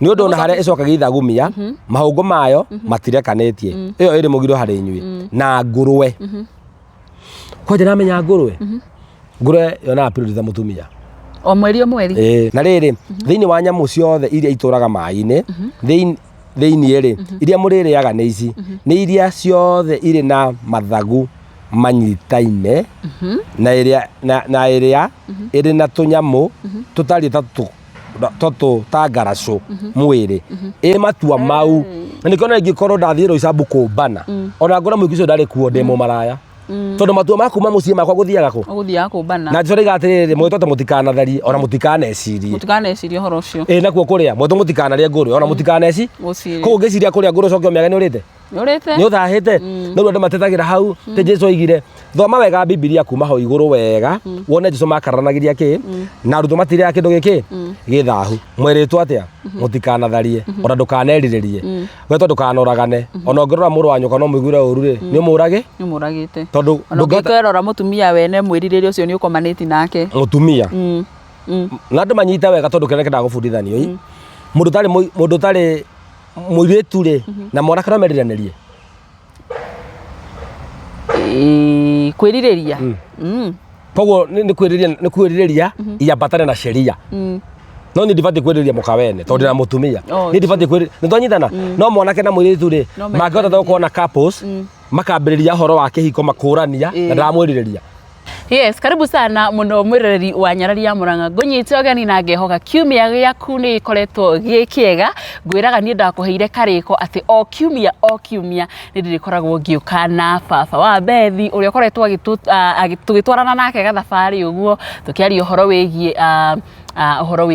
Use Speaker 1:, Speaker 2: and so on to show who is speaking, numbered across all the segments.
Speaker 1: Nĩ ũndũ ona harĩa ĩcokagia ithagumia, mahũngũ mayo matirekanĩtie. Ĩyo ĩrĩ mũgiro harĩ inyuĩ. Na ngũrwe. Kwanja namenya ngũrwe. Ngũrwe yonaga period ta mũtumia.
Speaker 2: O mweri o mweri.
Speaker 1: Ĩĩ. Na rĩrĩ, thĩinĩ wa nyamũ ciothe iria itũraga maĩ-inĩ, thĩinĩ rĩ, iria mũrĩrĩaga nĩ ici, nĩ iria ciothe irĩ na mathagu manyitaine na ĩrĩa na ĩrĩa ĩrĩ na tũnyamũ tũtariĩ ta tũ ta ngaracũ mwĩrĩ ĩ matua mau. Na nĩkĩo ona ingĩkorwo ndathiĩ Roysambu kũmbana, ona ngorwo mũhiki ũcio ndarĩ kuo, ndĩ mũmaraya, tondũ matua ma kuma mũciĩ makwa gũthiaga kũ?
Speaker 2: Ũgũthiaga kũmbana.
Speaker 1: Na Jesũ aroiga atĩrĩrĩ, mwĩtwo atĩ mũtikanatharie ona mũtikanecirie.
Speaker 2: Mũtikanecirie ũhoro ũcio.
Speaker 1: Ĩ nakuo kũrĩa mwĩtwo mũtikanarĩe ngũrwe ona mũtikaneci.
Speaker 2: Gũciria.
Speaker 1: Koguo ngĩciria kũrĩa ngũrwe ũcoke ũmĩage nĩ ũrĩte?
Speaker 2: Nĩ ũrĩte?
Speaker 1: Nĩ ũthahĩte? No rĩu andũ matetagĩra hau tĩ Jesũ oigire thoma wega Bibilia kuma ho igũrũ wega wone Jesũ makaranagĩria kĩ na arutwo matirĩaga kĩndũ gĩkĩ gĩ thahu. Mwerĩtwo atĩa? Mũtikanatharie ona ndũkanerirĩrie. Wetwo ndũkanoragane. Ona ũngĩrora mũrũ wa nyũkwa no mũigue ũru rĩ, nĩ ũmũrage?
Speaker 2: Nĩ ũmũragĩte.
Speaker 1: Tondũ
Speaker 2: Ona ũngĩkerora mũtumia wene mwĩrirĩria ũcio nĩ ũkomanĩti nake.
Speaker 1: Mũtumia. Na andũ manyite wega tondũ kĩrĩa kĩendaga gũbundithanio ĩ. Mũndũ ũtarĩ mũndũ ũtarĩ mũirĩtu rĩ na mwanake no meriranĩrie.
Speaker 2: Ĩĩ, kwĩrirĩria.
Speaker 1: Koguo nĩ kwĩrirĩria, nĩ kwĩrirĩria iambatane na sheria. No niĩ ndibatiĩ kwĩrirĩria mũka wene tondũ ndĩna mũtumia. Niĩ ndibatiĩ kwĩrirĩria, nĩ twanyitana? No mwanake na mũirĩtu rĩ,
Speaker 2: No
Speaker 1: mangĩhota gũkorwo na couples, makambĩrĩria ũhoro wa kĩhiko makũrania na ndĩramwĩrirĩria.
Speaker 2: Yes, karibu sana muno mwiroreri wa Nyarari ya Murang'a. Ngunyite ũgeni na ngehoka kiumia gĩaku nĩ gĩkoretwo gĩ kĩega. Ngwĩraga niĩ ndakũheire karĩko atĩ o kiumia o kiumia nĩ ndĩrĩkoragwo ngĩũka na baba wa Bethi ũrĩa ũkoretwo tũgĩtwarana nake gathabarĩ ũguo tũkĩaria ũhoro wĩgiĩ ũhoro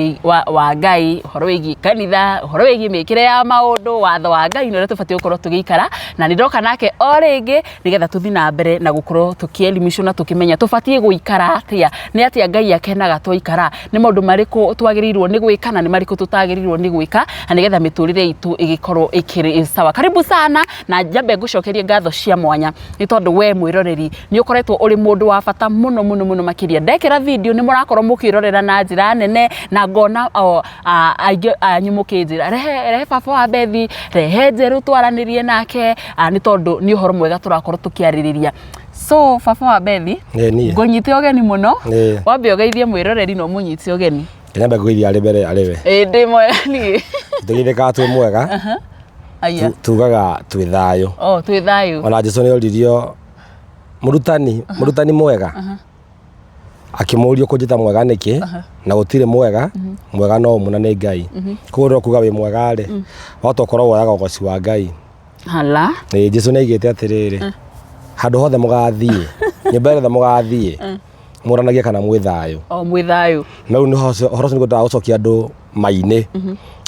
Speaker 2: wa Ngai, ũhoro wĩgiĩ kanitha, ũhoro wĩgiĩ mĩkĩre ya maũndũ, watho wa Ngai na ũrĩa tũbatiĩ gũkorwo tũgĩikara. Na nĩ ndoka nake o rĩngĩ nĩgetha tũthiĩ na mbere na gũkorwo tũkĩelimishwo na tũkĩmenya tũbatiĩ gũikara atĩa, nĩ atĩa Ngai akenaga twaikara, nĩ maũndũ marĩkũ twagĩrĩirwo nĩ gwĩka na nĩ marĩkũ tũtagĩrĩirwo nĩ gwĩka, na nĩgetha mĩtũrĩre itũ ĩgĩkorwo ĩkĩrĩ sawa. Karibu sana na nyambe ngũcokerie ngatho cia mwanya nĩ tondũ we mwĩroreri nĩ ũkoretwo ũrĩ mũndũ wa bata mũno mũno mũno makĩria. Ndekĩra video nĩ mũrakorwo mũkĩrorera na njĩra nene na ngona o aingĩ anyu mũkĩnjĩra rehe rehe baba wa Bethi, rehe Njerũ twaranĩrie nake, nĩ tondũ nĩ ũhoro mwega tũrakorwo tũkĩarĩrĩria. So baba wa Bethi,
Speaker 1: Ĩĩ niĩ.
Speaker 2: ngũnyite ũgeni mũno,
Speaker 1: Ĩĩ.
Speaker 2: wambe ũgeithie mwĩroreri na ũmũnyite ũgeni.
Speaker 1: Nyambe ngũgeithia arĩ mbere arĩ we.
Speaker 2: Ĩĩ ndĩ mwega niĩ.
Speaker 1: Tũgeithĩkaga twĩ mwega.
Speaker 2: Aya.
Speaker 1: Tugaga twĩ thayũ.
Speaker 2: Oh, twĩ thayũ.
Speaker 1: Ona Jesu nĩ oririo mũrutani, mũrutani mwega. Akĩmũria ũkũnjĩta mwega nĩkĩ na gũtirĩ mwega, mwega no ũmwe na nĩ Ngai. Koguo rĩrĩa ũkuga wĩ mwega rĩ, wahota ũkorwo woyaga ũgoci wa Ngai.
Speaker 2: Hala.
Speaker 1: Ĩĩ Jesu nĩ aigĩte atĩrĩrĩ, handũ hothe mũgathiĩ, nyũmba ĩrĩa mũgathiĩ, mũranagie kana mwĩ thayũ.
Speaker 2: O mwĩ thayũ.
Speaker 1: Na rĩu nĩ ũhoro ũcio nĩguo ndĩrenda gũcokia andũ ma-inĩ.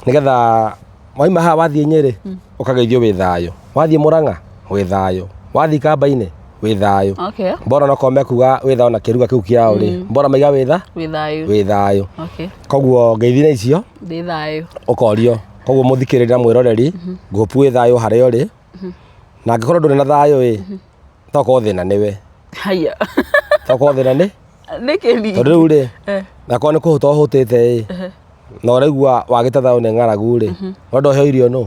Speaker 1: Nĩgetha waima haha wathiĩ Nyĩrĩ, ũkageithio wĩ thayũ. Wathiĩ Mũrang'a, wĩ thayũ. Wathiĩ Kamba-inĩ, wĩ thayũ.
Speaker 2: Okay.
Speaker 1: Mbora onokorwo mekuga wĩ thayũ na kĩruga kĩu kĩao rĩ, mbora maiga wĩ tha?
Speaker 2: Wĩ thayũ.
Speaker 1: Wĩ thayũ.
Speaker 2: Okay.
Speaker 1: Koguo ngeithi-inĩ icio,
Speaker 2: Ndĩ thayũ.
Speaker 1: ũkorio. Koguo mũthikĩrĩria na mwĩroreri, ngũpu wĩ thayũ harĩa ũrĩ. Na angĩkorwo ndũrĩ na thayũ ĩ, tokorwo thĩna nĩwe.
Speaker 2: Haya.
Speaker 1: Tokorwo thĩna nĩ?
Speaker 2: Nĩkĩ ningĩ?
Speaker 1: Tondũ rĩu rĩ,
Speaker 2: Eh.
Speaker 1: nakorwo nĩ kũhũta ũhũtĩte ĩ, na ũraigua wagĩte thayũ nĩ ng'aragu rĩ, wenda ũheo irio nũ?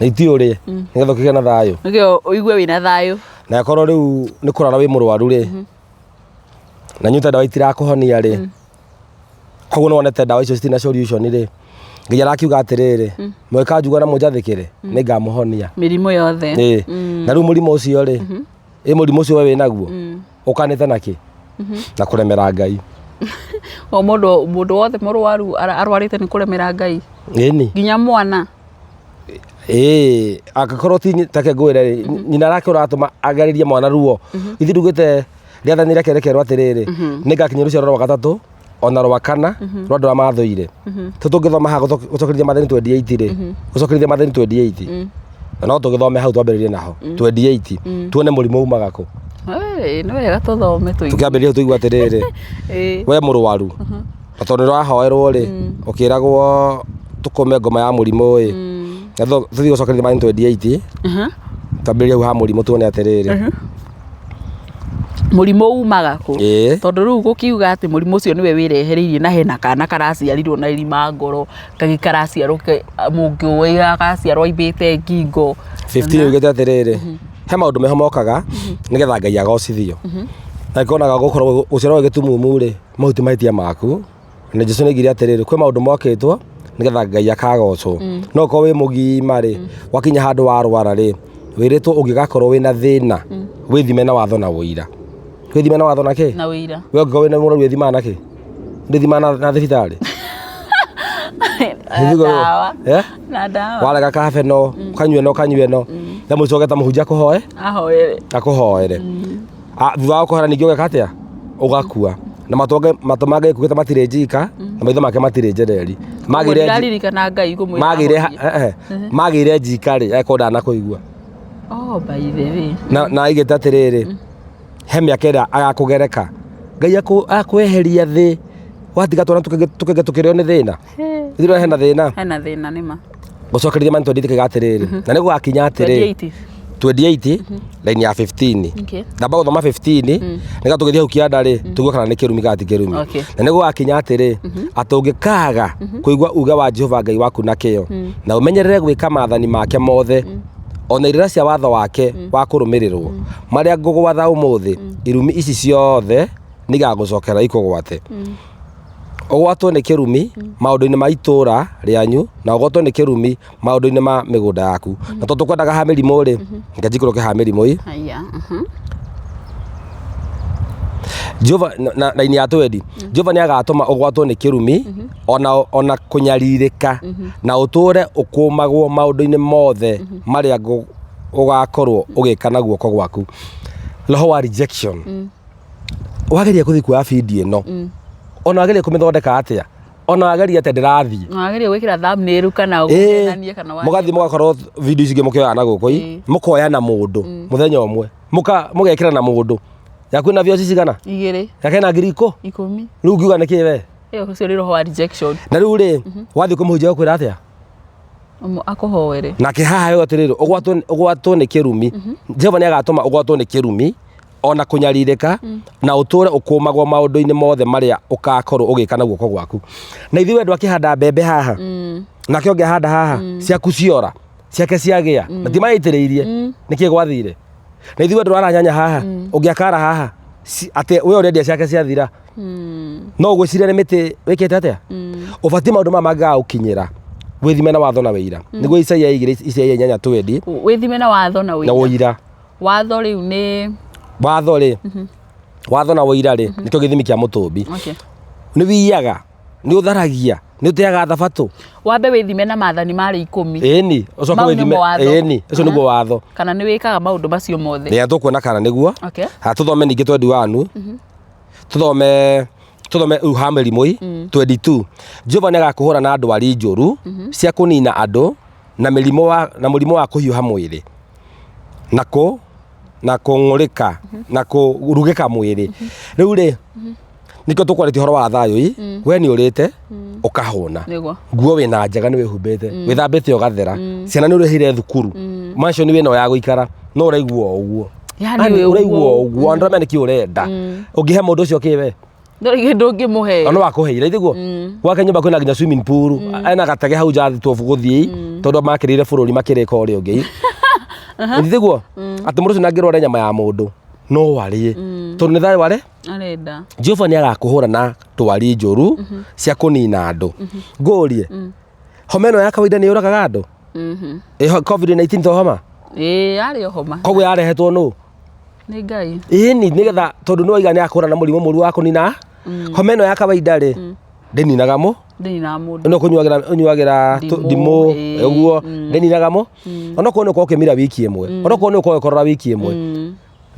Speaker 1: Na iti ũrĩe, nĩgetha ũkĩgĩe na thayũ.
Speaker 2: Nĩkĩo ũigue wĩna thayũ.
Speaker 1: Na akorwo rĩu nĩ kũrara wĩ mũrwaru rĩ, na nyuĩte ndawa itirakũhonia rĩ, koguo nĩ wonete ndawa icio citirĩ na solution rĩ, Ngai arakiuga atĩrĩrĩ, mũgĩkanjigua na mũnjathĩkĩre, nĩ ngamũhonia.
Speaker 2: Mĩrimũ yothe.
Speaker 1: Ĩĩ. Na rĩu mũrimũ ũcio rĩ, ĩ mũrimũ ũcio we wĩnaguo, ũkanĩte na kĩ? Na kũremera Ngai.
Speaker 2: O mũndũ mũndũ wothe mũrwaru arwarĩte nĩ kũremera Ngai.
Speaker 1: Ĩni.
Speaker 2: Nginya mwana.
Speaker 1: Ĩĩ, angĩkorwo ti take ngwĩre rĩ, nyina nake ũratũma agarĩrie mwana ruo. Ithuĩ ndugĩte rĩathani rĩake rĩkerwo atĩrĩrĩ, nĩngakinyia rũciaro rwa gatatũ ona rwa kana rwa andũ arĩa mathũire. Tũ tũngĩthoma haha gũcokereria mathani 28 rĩ, gũcokereria mathani 28. Na no tũgĩthome hau twambĩrĩrie naho 28 tuone mũrimũ umaga kũ.
Speaker 2: Ĩĩ, nĩ wega tũthome tũigue.
Speaker 1: Tũkĩambĩrĩria hau tũigue atĩrĩrĩ,
Speaker 2: Ĩĩ.
Speaker 1: we mũrwaru na tondũ nĩũrahoerwo rĩ, ũkĩragwo tũkũme ngoma ya mũrimũ ĩ, na tũthiĩ gũcokereria mathani 28 twambĩrĩrie hau ha mũrimũ tuone atĩrĩrĩ.
Speaker 2: Mũrimũ umaga kũ?
Speaker 1: Ĩĩ.
Speaker 2: Tondũ rĩu gũkiuga atĩ mũrimũ ũcio nĩwe wĩrehereirie na hena kana karaciarirwo na irima ngoro, kangĩ karaciarwo mũngĩ agaciarwo aimbĩte ngingo.
Speaker 1: 15 yugĩte atĩrĩrĩ, he maũndũ meho mokaga nĩgetha Ngai agocithio. Na ikonaga gũkorwo gũciarwo wĩ gĩtumumu rĩ, mau ti mahĩtia maku. Na Jesu nĩaigire atĩrĩrĩ, kwĩ maũndũ mokĩtwo nĩgetha Ngai akagocwo. No ũkorwo wĩ mũgima rĩ, wakinya handũ warwara rĩ, wĩrĩtwo ũngĩgakorwo wĩna thĩna, wĩthime na watho na ũira. Wĩthime na watho na kĩ?
Speaker 2: Na ũira.
Speaker 1: We ũngĩkorwo wĩna mũrwaru wĩthimaga na kĩ? Ndĩthimaga na thibitarĩ?
Speaker 2: Na ndawa.
Speaker 1: Eh?
Speaker 2: Na ndawa.
Speaker 1: Warega kabe no, ũkanyua ĩno ũkanyua ĩno. Na mũico ũgeta mũhunjia akũhoe?
Speaker 2: Ahoere.
Speaker 1: Akũhoere. Ah, thutha wa kũhera ningĩ ũgeka atĩa ũgakua na matũ ma Ngai kugĩte matirĩ njika na maitho make matirĩ njereri. Magĩire
Speaker 2: Ndiraririkanaa Ngai kũmwĩra
Speaker 1: magĩire
Speaker 2: ahorie.
Speaker 1: eh, eh, magĩire njika rĩ akorwo ndanakũigua.
Speaker 2: Oh, by the way.
Speaker 1: Na aigĩte atĩrĩrĩ, he mĩaka ĩrĩa agakũgereka Ngai akweheria thĩ, watiga twana tũkenge tũkĩrĩo nĩ thĩna. Ithuĩ hena thĩna.
Speaker 2: Hena thĩna nĩma.
Speaker 1: Gũcokereria mani 28 kaiga atĩrĩrĩ, na nĩ gũgakinya atĩrĩ
Speaker 2: 28.
Speaker 1: 28 line ya 15.
Speaker 2: Okay.
Speaker 1: Ndamba gũthoma 15 nĩgetha tũgĩthiĩ hau kĩanda rĩ, tũigue kana nĩ kĩrumi kana ti kĩrumi.
Speaker 2: Okay.
Speaker 1: Na nĩ gũgakinya atĩrĩ, atĩ ũngĩkaaga kũigua uuge wa Jehova Ngai waku na kĩyo, na ũmenyerere gwĩka maathani make mothe, ona irĩra cia watho wake wa kũrũmĩrĩrwo, marĩa ngũgwatha ũmũthĩ, irumi ici ciothe nĩigagũcokera ikũgwate. Ũgwatwo nĩ kĩrumi maũndũ-inĩ ma itũũra rĩanyu, na ũgwatwo nĩ kĩrumi maũndũ-inĩ ma mĩgũnda yaku. Na tondũ tũkwendaga ha mĩrimũ rĩ, reke njikũrũke ha mĩrimũ ĩ.
Speaker 2: Haya.
Speaker 1: Jehova na raini ya twendi, Jehova nĩ agatũma ũgwatwo nĩ kĩrumi ona kũnyarirĩka, na ũtũũre ũkũmagwo maũndũ-inĩ mothe marĩa ũgakorwo ũgĩka na guoko gwaku. Roho wa rejection. Wageria kũthiĩ kuoya video ĩno, ona wageria kũmĩthondeka atĩa, ona wageria atĩa ndĩrathiĩ.
Speaker 2: Wageria gwĩkĩra thumbnail kana
Speaker 1: Ĩĩ,
Speaker 2: ũgenanie kana wa
Speaker 1: mũgathiĩ mũgakorwo video ici ingĩ mũkĩoya na gũkũ ĩ, mũkoya na mũndũ mũthenya ũmwe, mũgekĩra na mũndũ. Yaku ĩna views cigana?
Speaker 2: Igĩrĩ.
Speaker 1: Yake ĩna ngiri ikũ?
Speaker 2: 10.
Speaker 1: Rĩu ũngiuga nĩkĩ we?
Speaker 2: Ĩyo ũcio nĩ roho wa rejection.
Speaker 1: Na rĩu rĩ, wathiĩ kũmũhunjia ũkwĩra atĩa?
Speaker 2: Akũhoere.
Speaker 1: Nake haha yo atĩrĩrĩ, ũgwatwo nĩ kĩrumi. Jehova nĩ agatũma ũgwatwo nĩ kĩrumi ona kũnyarirĩka, na ũtũre ũkũmagwo maũndũ-inĩ mothe marĩa ũgakorwo ũgĩka na guoko gwaku. Na ithuĩ wendwa akĩhanda mbembe haha, nake ũngĩ ahanda haha, ciaku ciora, ciake ciagĩa, na ti maitĩrĩirie, nĩkĩ gwathire? Na ithuĩ wendwa aranyanya haha, ũngĩ akara haha, atĩ we ũrendia ciake ciathira. No ũgwĩciria nĩ mĩtĩ wĩkĩte atĩa? Ũbatiĩ maũndũ maya mangĩgagũkinyĩra wĩthime na watho na wĩira. Nĩguo Isaia igĩrĩ, Isaia inyanya twendi.
Speaker 2: Wĩthime na watho na
Speaker 1: Na
Speaker 2: ũira.
Speaker 1: ũira.
Speaker 2: Watho rĩu nĩ
Speaker 1: Watho rĩ, watho na ũira rĩ, nĩkĩo gĩthimi kĩa mũtũmbi.
Speaker 2: Okay.
Speaker 1: Nĩ wiyaga, nĩ ũtharagia, nĩ ũteaga thabatũ.
Speaker 2: Wambe wĩthime na maathani marĩ 10.
Speaker 1: Ĩni, ũcoke
Speaker 2: Mau
Speaker 1: wĩthime.
Speaker 2: nĩmo watho.
Speaker 1: Ĩni, ũcio nĩguo watho.
Speaker 2: Kana nĩ wĩkaga maũndũ macio mothe.
Speaker 1: Nĩ tũkuona kana nĩguo.
Speaker 2: Okay.
Speaker 1: Ha tũthome ningĩ twendi wanu. Tũthome tũthome rĩu ha mĩrimũ ĩ, 22. Jehova nĩ agakũhũra na ndwari njũru cia kũnina andũ na mĩrimũ wa na mũrimũ wa kũhiũha mwĩrĩ. Na kũ na kũng'ũrĩka na kũrugĩka mwĩrĩ. Rĩu rĩ, nĩkĩo tũkwarĩtie ũhoro wa thayũ ĩ, we nĩ ũrĩte ũkahũna.
Speaker 2: Nĩguo.
Speaker 1: Nguo wĩna njega nĩ wĩhumbĩte, wĩthambĩte ũgathera, ciana nĩ ũrĩhĩire thukuru, mansion wĩna ya gũikara, no ũraigua o ũguo.
Speaker 2: Yaani
Speaker 1: Yaani
Speaker 2: wĩ
Speaker 1: ũraigua
Speaker 2: ũguo.
Speaker 1: o ũguo, andũ arĩa nĩkĩ ũrenda. Ũngĩhe mũndũ ũcio kĩ we?
Speaker 2: Ndũrĩ kĩndũ ũngĩmũhe.
Speaker 1: Na no akũheire ithiguo. Gwake nyũmba kwĩna nginya swimming pool, ena gatege hau nja tuobu gũthiĩ, tondũ makĩrĩire bũrũri makĩrĩka ũrĩa ũngĩ. Ithiguo? Atĩ mũndũ ũcio ndangĩrwara nyama ya mũndũ, no arĩe. Tondũ nĩ thayũ are?
Speaker 2: Arenda.
Speaker 1: Jehova nĩ agakũhũra na ndwari njũru cia kũnina andũ. Ngũrie, homa ĩno ya kawaida nĩ yũragaga andũ? Ĩ COVID-19 to homa?
Speaker 2: Ĩĩ, yarĩ o homa.
Speaker 1: Koguo yarehetwo nũ?
Speaker 2: Nĩ Ngai.
Speaker 1: Ĩni, nĩgetha tondũ nĩ waiga nĩ akũhũra na mũrimũ mũru wa kũnina. Homa ĩno ya kawaida rĩ, ndĩninaga mũ.
Speaker 2: Ndĩninaga mũndũ.
Speaker 1: Ĩno kũnyuagĩra ũnyuagĩra ndimũ, ũguo, ndĩninaga mũ. Onokorwo nĩ ũkorwo ũkĩmira wiki ĩmwe, onokorwo nĩ ũkorwo ũgĩkorora wiki ĩmwe,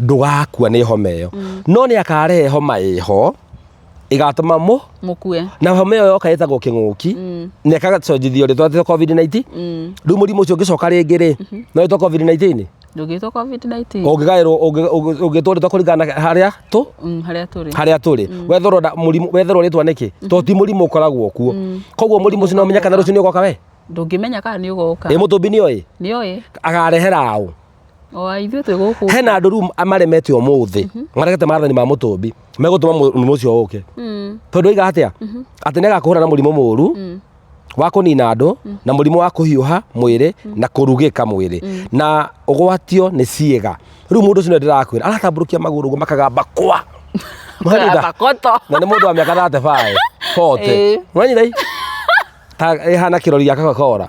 Speaker 1: ndũgakua nĩ homa ĩyo. No nĩ akarehe homa ĩho ĩgatũma mũ
Speaker 2: Mũkue.
Speaker 1: na homa ĩyo yoka ĩtagwo kĩng'ũki, na ĩgacenjithio rĩtwa rĩtwa COVID-19. Rĩu mũrimũ ũcio ũngĩcoka rĩngĩ rĩ, no wĩtwo COVID-19?
Speaker 2: Ndũngĩtwo COVID-19.
Speaker 1: Ũngĩgaĩrwo, ũngĩtwo rĩtwa kũringana na harĩa tũ?
Speaker 2: Harĩa tũrĩ.
Speaker 1: Harĩa tũrĩ. Wetherwo na mũrimũ, wetherwo rĩtwa nĩkĩ? Tondũ ti mũrimũ ũkoragwo kuo. Koguo mũrimũ ũcio no ũmenye kana rũciũ nĩ ũgoka we?
Speaker 2: Ndũngĩmenya kana nĩ ũgoka.
Speaker 1: Ĩ mũtũmbi nĩ oĩ?
Speaker 2: Nĩ oĩ.
Speaker 1: Akarehera ũ?
Speaker 2: O ithuĩ twĩ gũkũ.
Speaker 1: Hena andũ rĩu maremete ũmũthĩ, maregete maathani ma mũtũmbi, megũtũma mũrimũ ũcio ũke. Tondũ oiga atĩa? Atĩ nĩ agakũhũra na mũrimũ mũru wa kũnina andũ, na mũrimũ wa kũhiũha mwĩrĩ na kũrugĩka mwĩrĩ na ũgwatio nĩ ciĩga. Rĩu mũndũ ũcio nĩ ndĩrakwĩra aratambũrũkia magũrũ ũguo makagamba kwa. Mwanyita?
Speaker 2: Koto.
Speaker 1: Na nĩ mũndũ wa mĩaka 35, 40. Mwanyita i? Ta ĩhana kĩrori gĩa Coca-Cola.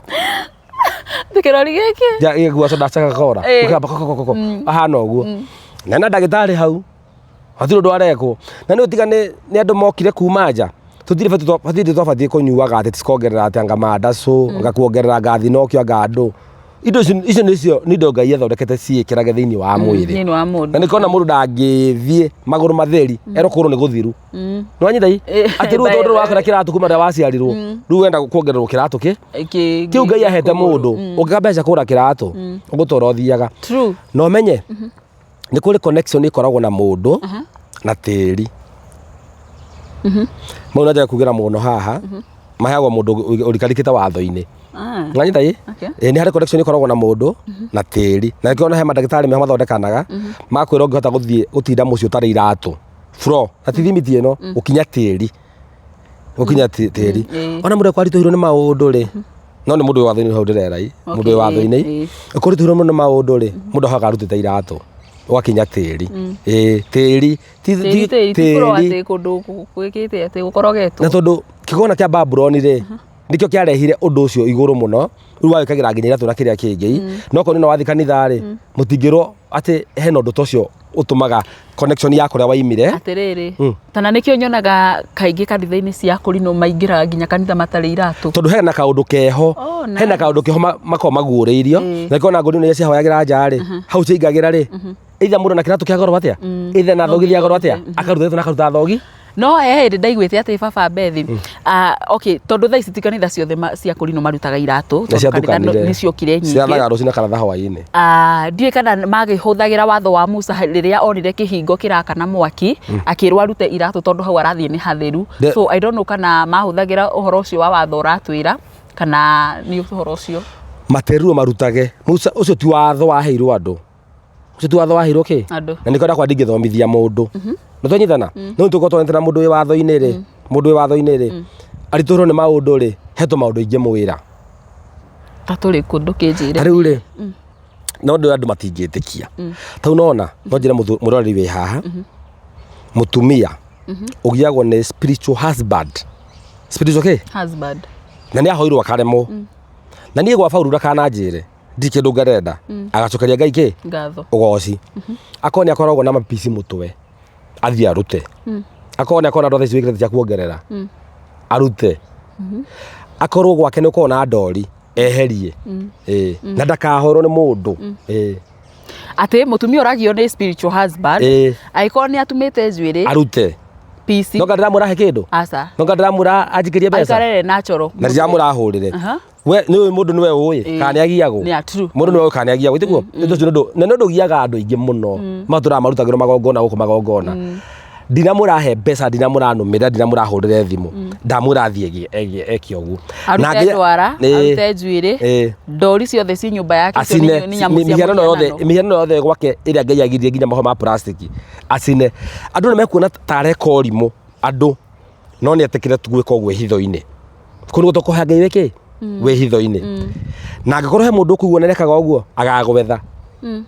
Speaker 2: Kĩrori gĩkĩ.
Speaker 1: Ja gĩgua soda cia Coca-Cola. Gũkamba koko koko. Ahana ũguo. Na na ndagĩtarĩ hau. Hatirĩ ũndũ arekwo. Na nĩ ũtiga nĩ nĩ andũ mokire kuma nja. Tũtirĩ batiĩ batiĩ twabatiĩ kũnyuaga atĩ cikongerera atĩ anga mandacũ, anga kuongerera anga thinokio anga andũ. Indo icio icio nĩcio nĩ indo Ngai athondekete ciĩkĩrage thĩinĩ wa mwĩrĩ.
Speaker 2: Thĩinĩ wa mũndũ.
Speaker 1: Na nĩkĩo ona mũndũ ndangĩthiĩ magũrũ matheri erwo kũgũrũ nĩ gũthiru. Nĩwanyita i? Atĩ rĩu tondũ wakora kĩratũ kuma rĩrĩa waciarirwo, rĩu wenda kuongererwo kĩratũ kĩ? Kĩu Ngai ahete mũndũ, ũngĩaga mbeca kũgũra kĩratũ, ũgũtũra ũthiaga.
Speaker 2: True.
Speaker 1: Na ũmenye, nĩ kũrĩ connection ĩkoragwo na mũndũ na tĩri. Mau no njage kugĩra mũno haha, maheagwo mũndũ ũrikarikĩte watho-inĩ. Nĩwanyita ĩ? Ĩ nĩ harĩ connection ĩkoragwo na mũndũ na tĩri. Na nĩkĩo ona he mandagĩtarĩ meho mathondekanaga, magakwĩra ũngĩhota gũthiĩ gũtinda mũciĩ ũtarĩ iratũ, floor, na ti thimiti ĩno, gũkinya tĩri. Gũkinya tĩri. Ona mũndũ akwaritũhĩirwo nĩ maũndũ rĩ, no nĩ mũndũ wĩ watho-inĩ hau ndĩrera ĩ, mũndũ wĩ watho-inĩ, ũkũritũhĩirwo mũno nĩ maũndũ rĩ, mũndũ ahoyaga arutĩte iratũ, ũgakinya tĩri. Ĩ tĩri, ti
Speaker 2: Tĩri tĩri ti floor atĩ kũndũ gwĩkĩte atĩ gũkorogetwo.
Speaker 1: Na tondũ kĩgongona kĩa Babuloni rĩ, nĩkĩo kĩarehire ũndũ ũcio igũrũ mũno, rĩu wagĩkagĩra nginya iratũ na kĩrĩa kĩngĩ. No okorwo nĩ wathiĩ kanitha rĩ, mũtingĩrwo atĩ hena ũndũ ta ũcio ũtũmaga connection ya kũrĩa waimire.
Speaker 2: Atĩrĩrĩ, tana nĩkĩo nyonaga kaingĩ kanitha-inĩ cia kũrinũ maingĩraga nginya kanitha matarĩ iratũ.
Speaker 1: Tondũ hena kaũndũ keho,
Speaker 2: Oh, nice.
Speaker 1: hena kaũndũ keho makoragwo maguũrĩirio. Na nĩkĩo ona ngũrinũ iria ciahoyagĩra nja rĩ, hau ciaingagĩra rĩ, either mũndũ na kĩratũ kĩa goro atĩa, either na thogithi ya goro atĩa, akaruta iratũ na akaruta thogi.
Speaker 2: No he hĩndĩ ndaiguĩte atĩ baba Bethi, okay, tondũ thaa ici ti kanitha ciothe cia kũrinũ marutaga iratũ, tondũ kanitha nĩ ciokire nyingĩ.
Speaker 1: Ciathaga rũcinĩ kana hwaĩ-inĩ.
Speaker 2: Ndiũĩ kana magĩhũthagĩra watho wa Musa rĩrĩa onire kĩhingo kĩrakana mwaki, akĩrwo arute iratũ tondũ hau arathiĩ nĩ hatheru. So I don't know kana mahũthagĩra ũhoro ũcio wa watho ũratwĩra kana nĩ ũhoro ũcio.
Speaker 1: Materirwo marutage. Musa ũcio ti watho waheirwo andũ. Ũcio ti watho waheirwo kĩ?
Speaker 2: Andũ.
Speaker 1: Na nĩkĩo ndakwa ndingĩthomithia mũndũ. Nĩ twanyitana? No nĩ tũkorwo twanĩte na mũndũ wĩ watho-inĩ rĩ, mũndũ wĩ watho-inĩ rĩ, aritũhĩrwo nĩ maũndũ rĩ, he tũmaũndũ ingĩmwĩra.
Speaker 2: Ta tũrĩkũ ndũkĩnjĩre?
Speaker 1: Ta rĩu rĩ, no ndĩ andũ matingĩtĩkia. Ta rĩu nona, no njĩre mũroreri wĩ haha, mũtumia ũgiagwo nĩ spiritual husband. Spiritual kĩ?
Speaker 2: Husband.
Speaker 1: Na nĩ ahoirwo akaremwo. Na niĩ gwa Paulu ndakananjĩre. Ndirĩ kĩndũ ngarenda. Agacokeria Ngai kĩ?
Speaker 2: Ngatho.
Speaker 1: Ũgoci. Akorwo nĩ akoragwo na mapici mũtwe, athiĩ arute. Akorwo nĩ akoragwo na ndwatha ici wĩkĩrĩte cia kuongerera, arute. Akorwo gwake nĩ ũkoragwo na ndori, eherie. Ĩĩ. Na ndakahorwo nĩ mũndũ. Ĩĩ.
Speaker 2: Atĩ mũtumia ũragio nĩ spiritual husband, angĩkorwo nĩ atumĩte njuĩrĩ,
Speaker 1: Arute.
Speaker 2: pici.
Speaker 1: No ndĩramwĩra he kĩndũ?
Speaker 2: Aca.
Speaker 1: No ndĩramwĩra anjikĩrie mbeca?
Speaker 2: Aikarere natural.
Speaker 1: Na ndiramũrahũrĩre.
Speaker 2: Aha.
Speaker 1: We nĩ ũĩ mũndũ nĩwe ũĩ kana nĩ agiagwo.
Speaker 2: Yeah, true.
Speaker 1: Mũndũ nĩwe ũĩ kana nĩ agiagwo tiguo? Ũndũ ũcio nĩ ũndũ na nĩ ũndũ ũgiaga andũ aingĩ mũno. Matũraga marutagĩrwo magongona gũkũ magongona. Ndinamũrahe mbeca, ndinamũranũmĩrĩra, ndinamũrahũrĩre thimũ. Ndamwĩra athiĩ eke ũguo. Na
Speaker 2: Arute
Speaker 1: ngĩnya-
Speaker 2: ndwara, arute njuĩrĩ, ndori ciothe ci nyũmba yake icio
Speaker 1: acine
Speaker 2: nĩ nyamũ cia
Speaker 1: mĩhianano yothe
Speaker 2: mũhianano.
Speaker 1: mĩhianano yothe gwake ĩrĩa Ngai agirie nginya maho ma plastic acine. Andũ nĩ mekuona ta areka ũrimũ andũ no nĩ etĩkĩre tu gwĩka ũguo hitho-inĩ. Kũu nĩguo tũkũhoya Ngai wĩ kĩ? Wĩ hitho-inĩ. Na angĩkorwo he mũndũ ũkũigua nĩ arekaga ũguo, agagwetha.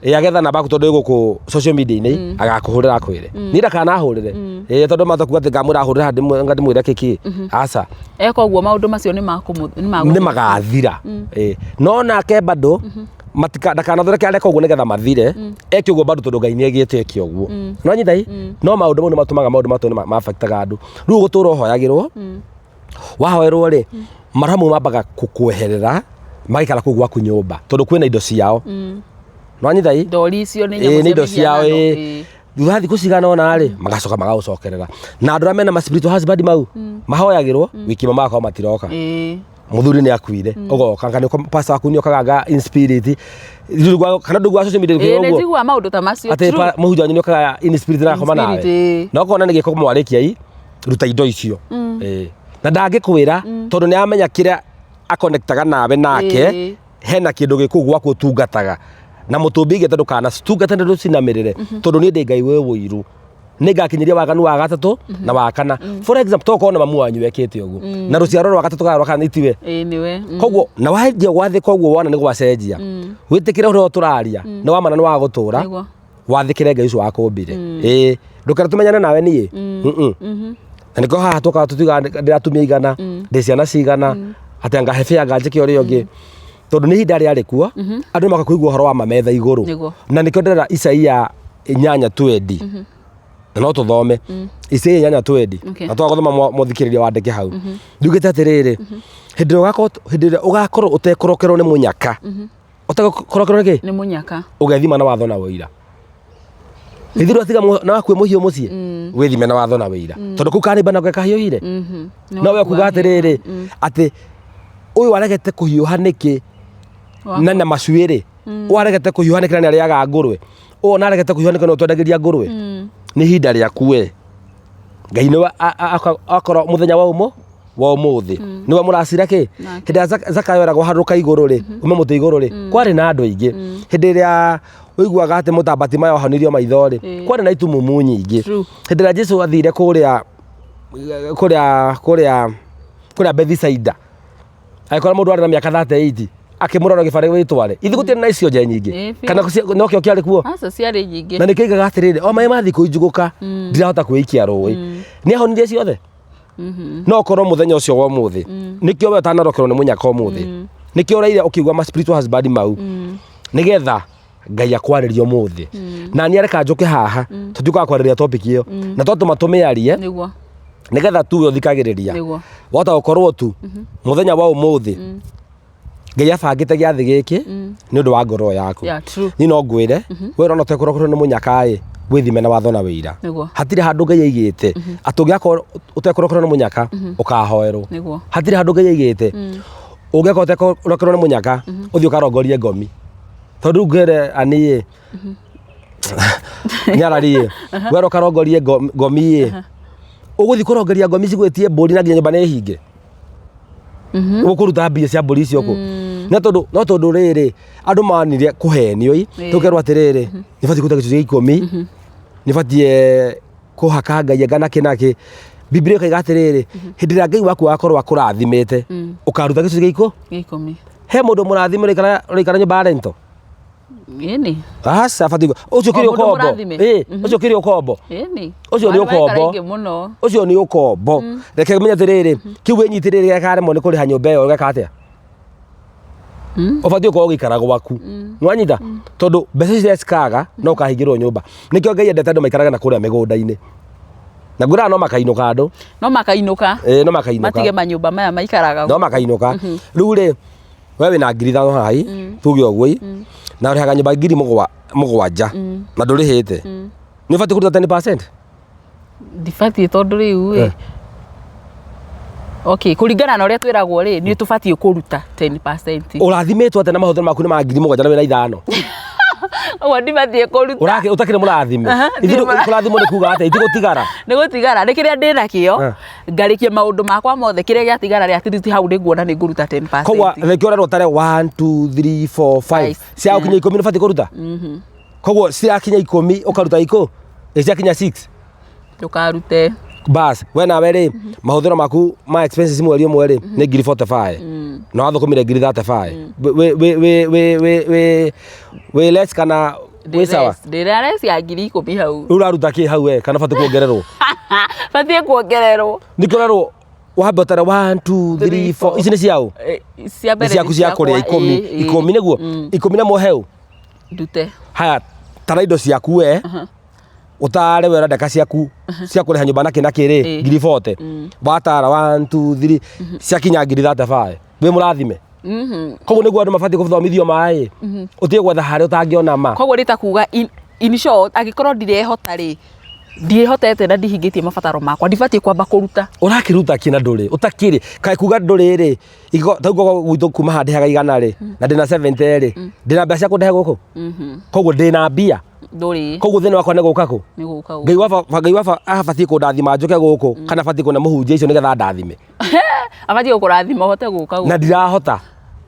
Speaker 1: Ĩ agetha namba yaku tondũ ĩ gũkũ social media-inĩ, agakũhũrĩra akwĩre. Niĩ ndakanahũrĩre. Ĩ tondũ mata kuga atĩ ngamwĩra ahũrĩre haha nga ndĩmwĩre kĩkĩ. Aca.
Speaker 2: Eka ũguo maũndũ macio nĩ makũmũ
Speaker 1: Nĩ magathira. Ĩ. No nake bado matika ndakanathondeke areka ũguo nĩgetha mathire, eke ũguo bado tondũ Ngai nĩ aigĩte eke ũguo. Nĩwanyita ĩ? No maũndũ mau nĩ matũmaga maũndũ matũ nĩ ma affect-aga andũ. Rĩu ũgũtũra ũhoyagĩrwo, wahoerwo rĩ, maroho mau mambaga gũkweherera magaikara kũu gwaku nyũmba tondũ kwĩna indo ciao. Nĩwanyita ĩ?
Speaker 2: Ndori icio nĩ
Speaker 1: Ĩĩ,
Speaker 2: nyamũ
Speaker 1: nĩ
Speaker 2: cia
Speaker 1: indo ciao
Speaker 2: mĩhianano.
Speaker 1: ĩĩ. Thutha wa thikũ cigana ũna rĩ, magacoka magagũcokerera. Na andũ arĩa mena ma spiritual husband mau, mahoyagĩrwo, wiki ĩmwe magakorwo matiroka. Mũthuri nĩ akuire, ũgoka kana pastor waku nĩ okaga nga in spirit. Kana ndũiguaga social media
Speaker 2: Ĩĩ, nĩ
Speaker 1: ũguo?
Speaker 2: njiguaga maũndũ ta macio.
Speaker 1: Atĩ
Speaker 2: True.
Speaker 1: mũhunjia wanyu nĩ okaga in spirit na akoma
Speaker 2: In
Speaker 1: nawe.
Speaker 2: spirit, ĩĩ.
Speaker 1: Na ũkona nĩ gĩko mwarĩkia i, ruta indo icio. Ĩĩ. Na ndangĩkwĩra tondũ nĩ aramenya kĩrĩa akonektaga nawe nake, hena kĩndũ gĩ kũu gwaku ũtungataga. Na mũtũmbi aigĩte ndũkanacitungate na ndũcinamĩrĩre, tondũ niĩ ndĩ Ngai wĩ ũiru, nĩ ngakinyĩria waganu wa gatatũ na wa kana. For example, tokorwo na mamu wanyu wekĩte ũguo na rũciaro rwa gatatũ kana rwa kana itiwe.
Speaker 2: Ĩĩ, nĩwe.
Speaker 1: Koguo na wanjia gwathĩka ũguo, wona nĩ gwacenjia, wĩtĩkĩre ũrĩa tũraria nĩ wa mana, nĩ wa gũtũra. Wathĩkĩre Ngai ũcio wakũmbire. Ĩĩ, ndũkere tũmenyane nawe niĩ. Na nĩkĩo haha tũkaga tũtiugaga ndĩ atumia igana, ndĩ ciana cigana, atĩ anga he bĩa anga njĩke ũrĩa ũngĩ, tondũ nĩ ihinda rĩarĩ kuo andũ maga kũigua ũhoro wa ma metha igũrũ. Na nĩkĩo ndĩrera Isaia 8:20, na no tũthome Isaia 8:20. Na twaga gũthoma, mũthikĩrĩria wandĩke hau. Ndiugĩte atĩrĩrĩ, hĩndĩ ĩrĩa ũgakorwo, hĩndĩ ĩrĩa ũgakorwo ũtekũrokerwo nĩ mũnyaka, ũtekũrokerwo nĩ kĩ?
Speaker 2: Nĩ mũnyaka.
Speaker 1: Ũgethima na watho na ũira. Ithuĩ tiga na wakue mũhiũ mũciĩ, wĩthime na watho na ũira, tondũ kũu karĩmba nako kahiũhire. No we kuga atĩrĩrĩ, atĩ ũyũ aregete kũhiũha nĩkĩ na nyama cuĩrĩ, ũyũ aregete kũhiũha nĩkĩ na nĩ arĩaga ngũrwe, ũyũ ona aregete kũhiũha nĩkĩ no twendagĩria ngũrwe. Nĩ ihinda rĩaku we. Ngai nĩwe akorwo mũthenya wa ũmũ wa ũmũthĩ nĩwe mũracira kĩ.
Speaker 2: Nake.
Speaker 1: Hĩndĩ ĩrĩa Zakayo eragwo harũrũka igũrũ rĩ, ume mũtĩ igũrũ rĩ, kwarĩ na andũ aingĩ. Hĩndĩ ĩrĩa ũiguaga atĩ mũtambati maya ohonirio maitho rĩ, kwarĩ na itumumu nyingĩ. Hĩndĩ ĩrĩa Jesu athire kũrĩa Bethisaida, agĩkora mũndũ arĩ na mĩaka 38, akĩmũrora gĩbarĩ wĩtware. Ithuĩ gũtirĩ na icio nje nyingĩ.
Speaker 2: Ĩĩ, biũ.
Speaker 1: Kana nokĩo kĩarĩ kuo.
Speaker 2: Aca, ciarĩ nyingĩ.
Speaker 1: Na nĩkĩo aigaga atĩrĩrĩ, o maĩ mathiĩ kũinjugũka, ndirahota kwĩikia rũĩ. Nĩ ahonirie ciothe. No korwo mũthenya ũcio wa ũmũthĩ, nĩkĩo we ũtanarokerwo nĩ mũnyaka ũmũthĩ, nĩkĩo ũraire ũkiuga ma spiritual husband mau, nĩgetha Ngai akwarĩria ũmũthĩ. Na niĩ areka njũke haha, tũtiũkaga kwarĩria topic ĩyo na twatũma tũmĩarie, nĩgetha tu we ũthikagĩrĩria wahota gũkorwo tu mũthenya wa ũmũthĩ Ngai abangĩte gĩathĩ gĩkĩ nĩ ũndũ wa ngoro yaku.
Speaker 2: Yeah, true.
Speaker 1: Niĩ no ngwĩre, we ũrona ũtekũrokerwo nĩ mũnyaka ĩ, wĩthime na watho na wĩira. Hatirĩ handũ Ngai aigĩte atĩ ũngĩakorwo ũtekũrokerwo nĩ mũnyaka ũkahoerwo. Hatirĩ handũ Ngai aigĩte ũngĩakorwo ũtekũrokerwo nĩ mũnyaka ũthiĩ ũkarongorie ngomi, tondũ rĩu ngwĩre aniĩ nyarari ĩ, wera ũkarongorie ngomi ĩ, ũgũthiĩ kũrongoria ngomi cigwĩtie mbũri na nginya nyũmba nĩ hinge, ũkũruta mbia cia mbũri icio kũ? No tondũ rĩrĩ, andũ manire kũhenio ĩ, tũkerwo atĩrĩrĩ, nĩ batiĩ kũruta gĩcunjĩ gĩa 10, nĩ batiĩ kũhaka Ngai anga nakĩ nakĩ. Bibilia ĩkaiga atĩrĩrĩ, hĩndĩ ĩrĩa Ngai waku agakorwo akũrathimĩte, ũkaruta gĩcunjĩ gĩa ikũ
Speaker 2: Gĩa ikũmi.
Speaker 1: He mũndũ mũrathime ũraikara nyũmba ya rento?
Speaker 2: Ĩni.
Speaker 1: Aca, batiĩ ũcio kĩrĩ
Speaker 2: O mũndũ
Speaker 1: ũkombo.
Speaker 2: mũrathime?
Speaker 1: Ĩ, ũcio kĩrĩ ũkombo.
Speaker 2: Ĩni.
Speaker 1: Ũcio nĩ
Speaker 2: Andũ maikara
Speaker 1: ũkombo.
Speaker 2: aingĩ mũno.
Speaker 1: Ũcio nĩ ũkombo. Reke menye atĩrĩrĩ, kĩu wĩnyitĩrĩire gĩkaremwo nĩ kũrĩha nyũmba ĩyo, ũgeka atĩa? Ũbatiĩ gũkorwo ũgĩikara gwaku, nĩwanyita, tondũ mbeca icio cikaga no ũkahingĩrwo nyũmba. Nĩkĩo Ngai endete andũ maikarage na kũrĩa mĩgũnda-inĩ, na ngwĩraga no makainũka andũ.
Speaker 2: No makainũka.
Speaker 1: Ĩĩ, no makainũka.
Speaker 2: Matige manyũmba maya maikaraga.
Speaker 1: No makainũka. Rĩu rĩ, we wĩna 5,000 haha ĩ, tuge ũguo ĩ, na ũrĩhaga nyũmba ngiri mũgwanja na ndũrĩhĩte, nĩ ũbatiĩ kũruta 10%?
Speaker 2: Ndibatiĩ, tondũ rĩu ĩ, okay, kũringana na ũrĩa twĩragwo rĩ, nĩ tũbatiĩ kũruta 10%.
Speaker 1: Ũrathimĩtwo atĩa na mahũthĩro maku nĩ ma 7,000 na wĩna 5?
Speaker 2: Ũguo ndibatiĩ kũruta.
Speaker 1: Ũrakĩ ũtakĩrĩ mũrathime?
Speaker 2: Aha,
Speaker 1: Ithuĩ
Speaker 2: ndirĩ mũra-
Speaker 1: kũrathimwo nĩ kuga atĩa? Itigũtigara.
Speaker 2: Nĩ gũtigara, nĩ kĩrĩa ndĩ nakĩo, ngarĩkia maũndũ makwa mothe, kĩrĩa gĩatigara rĩ, at least hau nĩ nguona nĩ ngũruta 10%.
Speaker 1: Koguo nĩkĩo ũrerwo ũtare 1 2 3 4 5
Speaker 2: Five.
Speaker 1: cia gũkinya 10 nĩ ũbatiĩ kũruta. Koguo ciakinya 10 ũkaruta ikũ, ĩ ciakinya 6?
Speaker 2: Ndũkarute.
Speaker 1: Bas, we nawe rĩ, mahũthĩro maku ma expenses mweri ũmwe rĩ nĩ ngiri 45 na wathũkũmire ngiri 35, wĩ wĩ wĩ wĩ wĩ wĩ wĩ less kana wĩ sawa?
Speaker 2: Ndĩra less ya 10,000 hau.
Speaker 1: Rĩu ũraruta kĩ hau we, kana batiĩ kuongererwo?
Speaker 2: Batiĩ kuongererwo.
Speaker 1: Nĩkĩo ũrerwo wambe ũtare 1 2 3 4. Ici nĩ ciaũ?
Speaker 2: Cia
Speaker 1: Nĩ
Speaker 2: mbere.
Speaker 1: ciaku cia kũrĩa.
Speaker 2: Ciakwa,
Speaker 1: 10.
Speaker 2: ĩ, ĩ.
Speaker 1: 10 nĩguo, 10 namo heu.
Speaker 2: Ndute.
Speaker 1: Haya, tara indo ciaku we, ũtare we ũrenda ciaku cia kũrĩha nyũmba na kĩ na kĩ rĩ, ngiri 40. Watara 1 2 3, ciakinya ngiri 35, wĩ mũrathime. Koguo nĩguo andũ mabatiĩ gũthomithio maĩ, ũtige gwetha harĩa ũtangĩona ma.
Speaker 2: Koguo nĩ ta kuga in short, angĩkorwo ndirehota rĩ, ndiĩhotete na ndihingĩtie mabataro makwa, ndibatiĩ kwamba kũruta.
Speaker 1: Ũrakĩruta kĩ na ndũrĩ ũtakĩrĩ kaĩ kuga ndũrĩ rĩ? Tarĩu ngoko gwitũ kuma haha ndĩhaga 100 rĩ, na ndĩna 70 rĩ, ndĩna mbeca cia kũndehe gũkũ? Koguo ndĩna mbia?
Speaker 2: Ndũrĩ.
Speaker 1: Koguo thĩna wakwa nĩ gũka kũ?
Speaker 2: Nĩ gũka gũkũ.
Speaker 1: Ngai wa baba abatiĩ kũndathima njũke gũkũ, kana abatiĩ kũne mũhunjia icio nĩgetha ndathime?
Speaker 2: Abatiĩ gũkũrathima ũhote gũka gũkũ.
Speaker 1: Na ndirahota.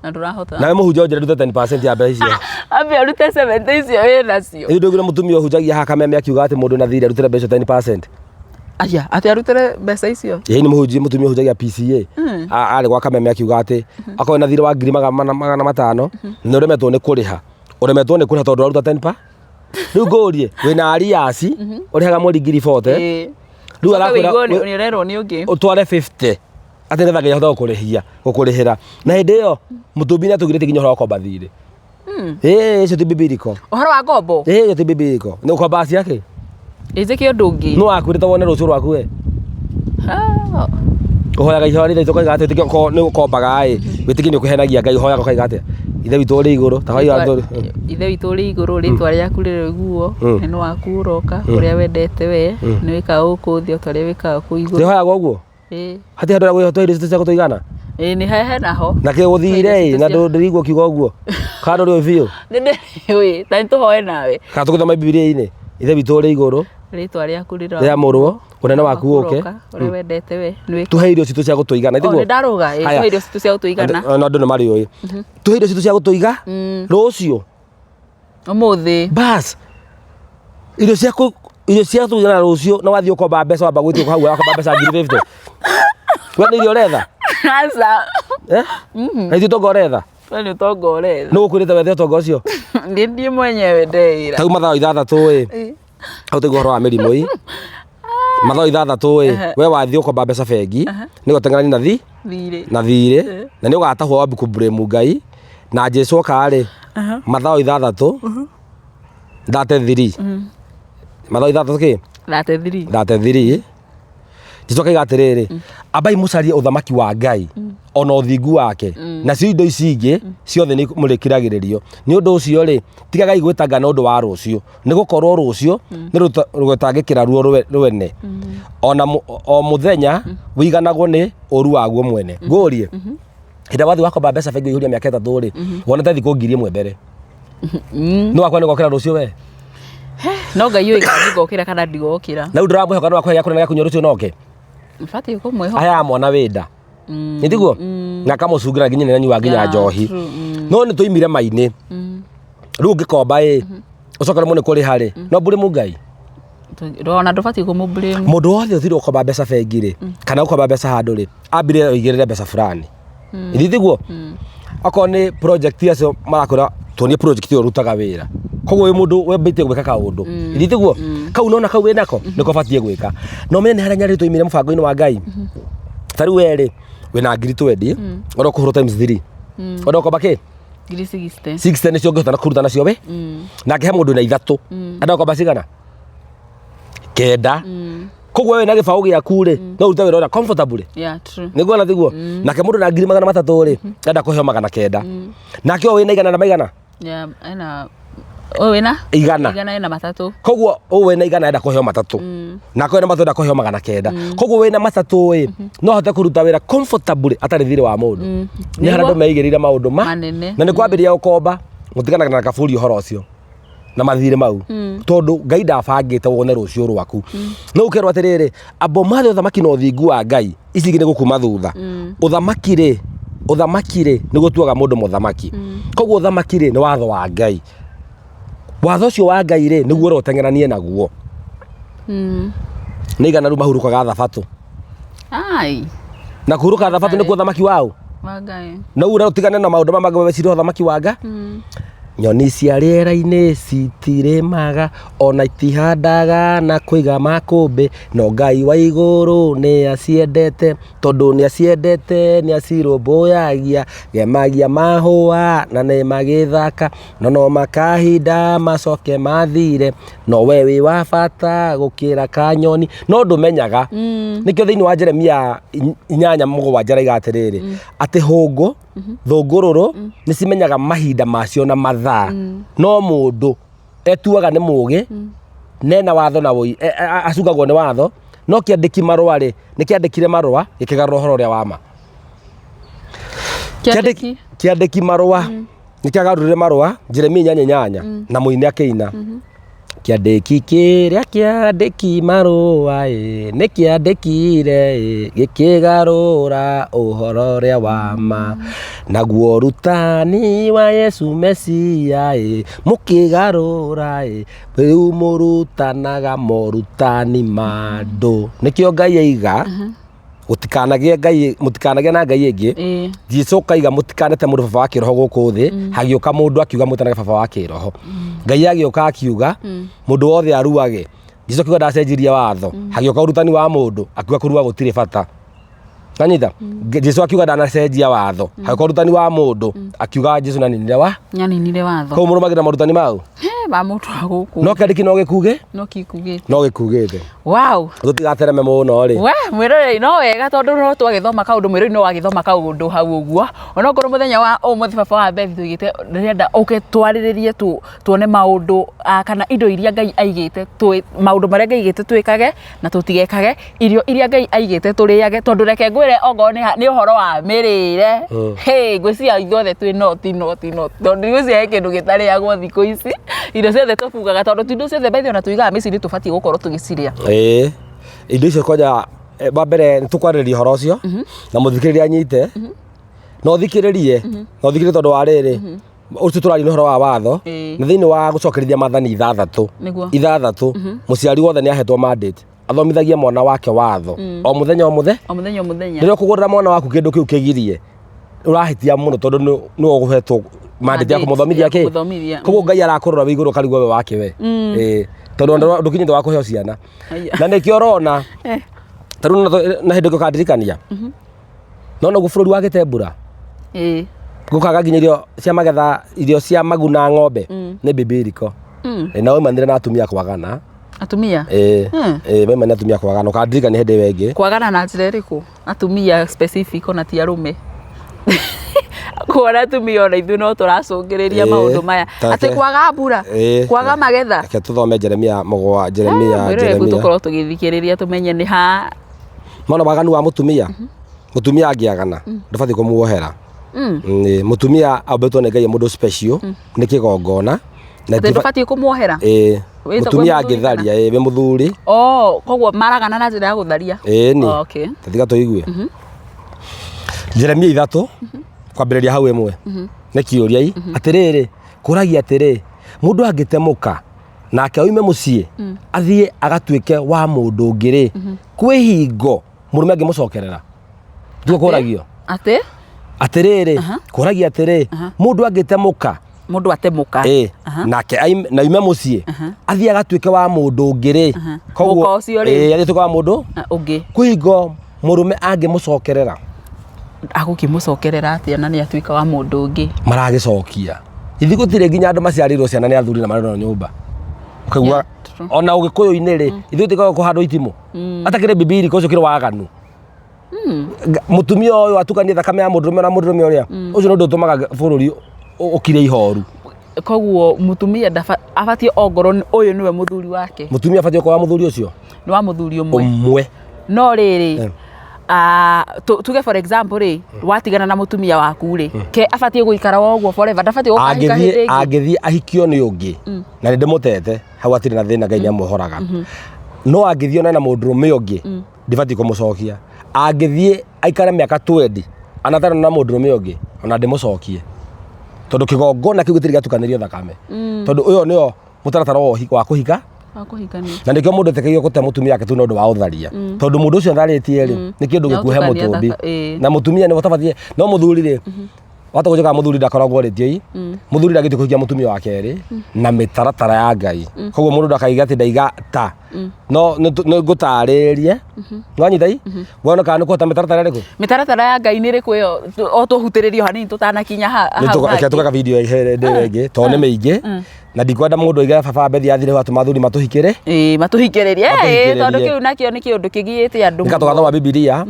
Speaker 2: Na ndũrahota.
Speaker 1: Nawe mũhunjia ũnjĩre ndute 10% ya mbeca icio.
Speaker 2: Ambe ũrute 70 icio wĩ nacio.
Speaker 1: Ĩĩ ndũiguire mũtumia ũhunjagia haha Kameme akiuga atĩ mũndũ na thirĩ arutĩre mbeca 10%.
Speaker 2: Aya, atĩ arutĩre mbeca icio.
Speaker 1: Ĩĩ nĩ mũhunjia mũtumia ũhunjagia PCA. Arĩ gwa Kameme akiuga atĩ akorwo na thirĩ wa ngiri 500 na ũremetwo nĩ kũrĩha. Ũremetwo nĩ kũrĩha tondũ ũraruta 10%. Rĩu ngũrie wĩna arias ũrĩhaga mweri ngiri 40.
Speaker 2: Ĩĩ.
Speaker 1: Rĩu
Speaker 2: Ũcoke
Speaker 1: arakwĩra
Speaker 2: wĩigue nĩ ũrerwo nĩ ũngĩ.
Speaker 1: ũtware 50 atĩ nĩgetha Ngai ahote gũkũrĩhia gũkũrĩhĩra na hĩndĩ ĩyo mũtũmbi nĩ atũgirĩtie nginya ũhoro wa gũkomba thirĩ ĩĩ icio ti bibiliko
Speaker 2: Ũhoro wa ngombo.
Speaker 1: ĩĩ icio ti bibiliko nĩ ũkomba ciake
Speaker 2: Ĩnjĩke ũndũ ũngĩ.
Speaker 1: nũ wakwĩrĩte wone rũciũ rwaku we
Speaker 2: Ah.
Speaker 1: ũhoyaga ihoya rĩrĩa ũkoiga atĩ wĩtĩkio okorwo nĩ ũkombaga ĩ wĩtĩkio nĩ ũkũhenagia Ngai ũhoyaga ũkaiga atĩa ithe witũ ũrĩ igũrũ ta hoya andũ
Speaker 2: Ithe witũ ũrĩ igũrũ rĩtwa rĩaku rĩroiguo nĩ waku ũroka ũrĩa wendete we nĩ wĩkaga gũkũ thĩ o ta ũrĩa wĩkaga kũu igũrũ.
Speaker 1: Nĩhoyaga ũguo
Speaker 2: Ĩĩ.
Speaker 1: Hatirĩ handũ ũrĩa twĩrĩ cia gũtũigana
Speaker 2: Ĩĩ nĩ hehe naho.
Speaker 1: na kĩ gũthire ĩ na ndĩrigwo kiuga ũguo kana ndũrĩ biũ
Speaker 2: Nĩ ndĩrĩũĩ ta nĩ tũhoe nawe.
Speaker 1: Kana tũgĩthoma Bibilia-inĩ ithe witũ ũrĩ igũrũ
Speaker 2: Rĩtwa rĩaku rĩro.
Speaker 1: rĩamũrwo ũnene waku ũke
Speaker 2: Ũroka, ũrĩa wendete we nĩ wĩkaga.
Speaker 1: tũhe irio citũ cia gũtũigana
Speaker 2: Oh, nĩ ndarũga ĩ
Speaker 1: Haya.
Speaker 2: tũhe irio citũ cia gũtũigana.
Speaker 1: Na andũ nĩ marĩũĩ tũhe irio citũ cia gũtũiga rũciũ
Speaker 2: Ũmũthĩ.
Speaker 1: bas irio cia kũ irio cia tũigana rũciũ na wathiĩ ũkomba mbeca wamba gwĩtio hau wakomba mbeca ngiri 50 we nĩ irio ũretha
Speaker 2: Aca.
Speaker 1: eh na ithuĩ ũtonga ũretha
Speaker 2: We nĩ ũtonga ũretha.
Speaker 1: nũ ũkwĩrĩte wethe ũtonga ũcio
Speaker 2: Nĩ niĩ mwenyewe ndeĩra.
Speaker 1: tau mathaa 6 ĩ hau tũigua ũhoro wa mĩrimũ ĩ mathaa 6 ĩ we wathiĩ ũkomba mbeca bengi nĩguo ũteng'eranie na thi
Speaker 2: Thirĩ.
Speaker 1: na thirĩ na nĩ ũgatahwo wambi kũblame Ngai na Jesu oka rĩ mathaa 6 33 mathaa 6 kĩ
Speaker 2: 33.
Speaker 1: 33 Jesu akaiga atĩrĩrĩ ambai mũcarie ũthamaki wa Ngai ona ũthingu wake nacio indo ici ingĩ ciothe nĩ mũrĩkiragĩrĩrio nĩ ũndũ ũcio rĩ tigagai gwĩtanga na ũndũ wa rũciũ nĩ gũkorwo rũciũ nĩ rũgũtangĩkĩra ruo rwene ona o mũthenya wĩiganagwo nĩ ũru waguo mwene ngũrie hĩndĩ ĩrĩa wathiĩ wakomba mbeca bengi ũihũria mĩaka 3 rĩ wonete thikũ 1000 mbere nĩ wakwa nĩ ũgokĩra rũciũ we
Speaker 2: No Ngai ũĩ kana nĩngokĩra kana ndigokĩra.
Speaker 1: Na rĩu ndũramwĩhoka no akũhe gĩa kũrĩa na gĩa kũnyua rũciũ noke
Speaker 2: Batiĩ kũmwĩhoka.
Speaker 1: Aheaga mwana wĩnda nĩ tiguo na akamũcungĩra nginya nĩ anyua nginya
Speaker 2: Yeah,
Speaker 1: njohi
Speaker 2: true,
Speaker 1: no nĩ tũimire ma-inĩ rĩu ũngĩkomba ĩ ũcoke rĩmwe nĩ kũrĩha rĩ no mbũrĩmu Ngai
Speaker 2: Ona ndũbatiĩ kũmũ blame.
Speaker 1: Mũndũ wothe ũthire gũkomba mbeca bengi rĩ kana gũkomba mbeca handũ rĩ ambire oigĩrĩre mbeca fulani ithiĩ tiguo okorwo nĩ project acio marakwĩra tuonie project ĩyo ũrutaga wĩra koguo wĩ mũndũ wambĩtie gwĩka kaũndũ ithiĩ tiguo kau nona kau wĩnako nĩko ũbatiĩ gwĩka na ũmenye nĩ harĩa nyarĩrĩ twaimire mũbango-inĩ wa Ngai ta rĩu we rĩ wĩna ngiri 20 ũrĩa ũkũhũrwo times 3 ũrĩa ũkomba kĩ
Speaker 2: Ngiri 60.
Speaker 1: 60 nĩcio ũngĩhota na kũruta nacio we nake he mũndũ na ithatũ enda gũkomba cigana 9 koguo we na gĩbaũ gĩaku rĩ no ũrute wĩra ũrĩa comfortably.
Speaker 2: Yeah, true.
Speaker 1: Nĩguo na tiguo nake mũndũ na 300,000 rĩ enda kũheo 900 nake ũyũ wĩna igana na maigana
Speaker 2: Yeah, ena ũyũ wĩna
Speaker 1: igana
Speaker 2: igana ena 300.
Speaker 1: Koguo ũyũ wĩna igana enda kũheo 3 nake wĩna 3 enda kũheo 900 koguo wĩna 3 ĩ no ahote kũruta wĩra comfortably atarĩ thirĩ wa mũndũ nĩ harĩa andũ meigĩrĩire maũndũ ma
Speaker 2: Manene.
Speaker 1: Na nĩ kwambĩrĩria gũkomba mũtiganaga na kaburi ũhoro ũcio na mathirĩ mau tondũ Ngai ndabangĩte wone rũciũ rwaku no ũkerwo atĩrĩrĩ amba ũmathe ũthamaki na ũthingu wa Ngai ici ingĩ nĩ gũkuma thutha ũthamaki rĩ ũthamaki rĩ nĩ gũtuaga mũndũ mũthamaki koguo ũthamaki rĩ nĩ watho wa Ngai watho ũcio wa Ngai rĩ nĩguo ũrĩa ũteng'eranie naguo nĩ igana rĩu mahurũkaga thabatũ
Speaker 2: Ai.
Speaker 1: Na kũhurũka thabatũ nĩkuo ũthamaki waũ
Speaker 2: Wa Ngai.
Speaker 1: No ũrĩa ũtigane na maũndũ maya mangĩ meciria ũthamaki wa Ngai nyoni cia rĩera-inĩ citirĩmaga ona itihandaga na kũiga makũmbĩ no Ngai wa igũrũ nĩ aciendete tondũ nĩ aciendete nĩ acirũmbũyagia gemagia mahũa na nĩ magĩthaka no no makahinda macoke mathire no we wĩ wa bata gũkĩra kanyoni no ndũmenyaga nĩkĩo thĩinĩ wa Jeremia 8:7 araiga atĩrĩrĩ atĩ hũngũ thũngũrũrũ nĩ cimenyaga mahinda macio na mathaa no mũndũ etuaga nĩ mũgĩ nena watho na wũi acungagwo nĩ watho no kĩandĩki marũa rĩ nĩ kĩandĩkire marũa gĩkĩgarũra ũhoro ũrĩa wa ma
Speaker 2: Kĩandĩki?
Speaker 1: Kĩandĩki marũa nĩ kĩagarũrire marũa Jeremia 8:8 na mũini akĩina Kĩandĩki kĩrĩa kĩandĩki marũa ĩ, nĩ kĩandĩkire ĩ, gĩkĩgarũra ũhoro ũrĩa wa ma. Naguo ũrutani wa Yesu Mesia ĩ, mũkĩgarũra ĩ, rĩu mũrutanaga morutani ma andũ. Nĩkĩo Ngai aiga, gũtikanagĩe Ngai, mũtikanagĩe na Ngai ĩngĩ. Jesu kaiga mũtikanete mũndũ baba wa kĩroho gũkũ thĩ, hagĩũka mũndũ akiuga mũtanage baba wa kĩroho. Ngai agĩũka akiuga mũndũ wothe aruage. Jesu akiuga ndacenjirie watho, hagĩũka ũrutani wa mũndũ akiuga kũrua gũtirĩ bata. Nanyita? Jesu akiuga ndanacenjia watho, hagĩũka ũrutani wa mũndũ akiuga Jesu naninire wa
Speaker 2: Nyaninire watho.
Speaker 1: kũu mũrũmagĩrĩra morutani mau.
Speaker 2: He, ma mũndũ wa gũkũ.
Speaker 1: No kĩandĩki no gĩkuge
Speaker 2: No kikugĩte.
Speaker 1: no gĩkugĩte.
Speaker 2: Wow.
Speaker 1: Tũtigatereme mũno rĩ.
Speaker 2: We mwĩroreri no wega tondũ no twagĩthoma kaũndũ mwĩroreri no wagĩthoma kaũndũ hau ũguo onokorwo mũthenya wa ũmũthĩ baba wa Beth tũigĩte ndĩrenda ũke twarĩrĩrie tu tuone maũndũ kana indo iria Ngai aigĩte maũndũ marĩa Ngai aigĩte twĩkage na tũtigekage irio iria Ngai aigĩte tũrĩage tondũ reke ngwĩre okorwo nĩ ũhoro wa mĩrĩre hey, ngwĩciria ithuothe twĩ noti noti noti tondũ ngwĩciria he kĩndũ gĩtarĩagwo thikũ ici irio ciothe tũbugaga tondũ ti indo ciothe by the way ona tũigaga mĩciĩ-inĩ tũbatiĩ gũkorwo tũgĩcirĩa.
Speaker 1: Ĩĩ indo icio kwanja wa mbere nĩ tũkwarĩrĩria ũhoro ũcio na mũthikĩrĩria anyite na ũthikĩrĩrie na ũthikĩrĩrie tondũ wa rĩrĩ ũcio tũraria nĩ ũhoro wa watho na thĩinĩ wa gũcokerithia maathani ithathatũ ithathatũ mũciari wothe nĩ ahetwo mandate athomithagie mwana wake watho o mũthenya o mũthenya
Speaker 2: o mũthenya o mũthenya
Speaker 1: rĩrĩa ũkũgũrĩra mwana waku kĩndũ kĩu kĩgirie ũrahĩtia mũno tondũ nĩwe ũhetwo mandate ya kũmũthomithia kĩ
Speaker 2: kũmũthomithia
Speaker 1: koguo Ngai arakũrora wĩ igũrũ ũkarigwo we wake we Ĩĩ. Tondũ ndũkinyĩte wa kũheo ciana na nĩkĩo ũrona ta rĩu na hĩndĩ ĩngĩ ũkandirikania no noguo bũrũri wagĩte mbura gũkaga nginya irio cia magetha irio cia maguna ng'ombe nĩ bibiriko na waimanire na atumia kwagana.
Speaker 2: Atumia?
Speaker 1: Ĩĩ. Ĩĩ, waimanire na atumia kwagana ũkandirikania hĩndĩ ĩyo ĩngĩ.
Speaker 2: Kwagana na njĩra ĩrĩkũ? Atumia specific ona ti arũme. Kuona atumia ona ithuĩ no tũracũngĩrĩria maũndũ maya atĩ kwaga mbura, kwaga magetha.
Speaker 1: Reke tũthome Jeremia mũgwa Jeremia
Speaker 2: Jeremia tũkorwo tũgĩthikĩrĩria tũmenye nĩ ha
Speaker 1: mwana waganu wa mũtumia. Mũtumia angĩagana ndũbatiĩ kũmuohera. Ĩĩ, mũtumia ambĩtwo nĩ Ngai e mũndũ special nĩ kĩgongona
Speaker 2: na Atĩ ndũbatiĩ kũmuohera?
Speaker 1: Ĩĩ. Mũtumia angĩtharia, ĩĩ, wĩ mũthuri.
Speaker 2: Oh, koguo maragana na njĩra ya gũtharia.
Speaker 1: Ĩĩ ni. Oh, okay. Tiga tũigue. Jeremia 3 kwambĩrĩria hau 1 nĩ kĩũria i atĩrĩrĩ kũragia atĩrĩ mũndũ angĩtemũka nake oime mũciĩ athiĩ agatuĩke wa mũndũ ũngĩ rĩ kwĩ hingo mũrũme angĩmũcokerera Nĩguo kũragio.
Speaker 2: Atĩ?
Speaker 1: Atĩrĩrĩ, kũragio atĩrĩ, mũndũ angĩtemũka.
Speaker 2: Mũndũ atemũka.
Speaker 1: Ĩĩ, nake na oime mũciĩ, athiĩ agatuĩke wa mũndũ ũngĩ rĩ.
Speaker 2: Koguo, Mũka ũcio rĩ.
Speaker 1: Ĩĩ, athiĩ atuĩke wa mũndũ
Speaker 2: ũngĩ.
Speaker 1: Kwĩ hingo mũrũme angĩmũcokerera.
Speaker 2: Agũkĩmũcokerera atĩa na nĩ atuĩka wa mũndũ ũngĩ?
Speaker 1: Maragĩcokia. Ithuĩ gũtirĩ nginya andũ maciarĩirwo ciana nĩ athuri na marererwo nyũmba. Ũkaigua ona ũgĩkũyũ-inĩ rĩ, ithuĩ tũkoragwo kũhandwo itimũ. Atakĩrĩ bibiri ũcio kĩrĩ waganu. Mũtumia ũyũ atukanie thakame ya mũndũrũme na mũndũrũme ũrĩa ũcio nĩ ũndũ ũtũmaga bũrũri ũkire ihoru.
Speaker 2: Koguo mũtumia abatiĩ ongorwo ũyũ nĩwe mũthuri wake.
Speaker 1: Mũtumia abatiĩ gũkorwo wa mũthuri ũcio?
Speaker 2: Nĩ wa mũthuri ũmwe.
Speaker 1: Ũmwe.
Speaker 2: No rĩrĩ, tuge for example rĩ, watigana na mũtumia waku rĩ, ke abatiĩ gũikara o ũguo forever, ndabatiĩ gũkahika hĩndĩ ĩngĩ?
Speaker 1: Angĩthiĩ ahikio nĩ ũngĩ na nĩ ndĩmũtete, hau hatirĩ na thĩna Ngai nĩ amuohoraga. No angĩthiĩ onane na mũndũrũme ũngĩ, ndibatiĩ kũmũcokia. Angĩthiĩ aikare mĩaka twendi anatana na mũndũrũme ũngĩ, ona ndĩmũcokie. Tondũ kĩgongona kĩu gĩtirĩ gĩatukanĩrio thakame. Tondũ ũyũ nĩyo mũtaratara wa ũhiki, wa kũhika.
Speaker 2: Wa kũhikania.
Speaker 1: Na nĩkĩo mũndũ etĩkagĩrio gũte mũtumia wake tu nĩ ũndũ wa ũtharia. Tondũ mũndũ ũcio atharĩtie rĩ, nĩ kĩndũ gĩkuhe
Speaker 2: Nĩatukania
Speaker 1: mũtũmbi.
Speaker 2: ĩĩ.
Speaker 1: Na mũtumia nĩwe ũtabatiĩ, no mũthuri rĩ, wahota gũtuĩka mũthuri ndakoragwo arĩtie ii, mũthuri ndangĩtua kũhikia mũtumia wa kerĩ na mĩtaratara ya Ngai. Koguo mũndũ ndakaiga atĩ ndaiga ta. No nĩ ngũtarĩrie. Nĩwanyita ii? Wona kana nĩ kũhota mĩtaratara ĩrĩkũ?
Speaker 2: Mĩtaratara ya Ngai nĩ ĩrĩkũ ĩyo? O tũhutĩrĩrie o hanini tũtanakinya hau
Speaker 1: Reke
Speaker 2: hangĩ.
Speaker 1: tũgeka video hĩndĩ ĩyo ĩngĩ tondũ nĩ mĩingĩ na ndikwenda mũndũ oige baba Bethi athire ho atũma athuri matũhikĩre.
Speaker 2: Ĩĩ, matũhikĩrĩrie. Ĩĩ,
Speaker 1: Matũhikĩrĩrie.
Speaker 2: tondũ kĩu nakĩo nĩ kĩũndũ kĩgiĩte andũ
Speaker 1: Nĩka
Speaker 2: mũno.
Speaker 1: tũgathoma Bibilia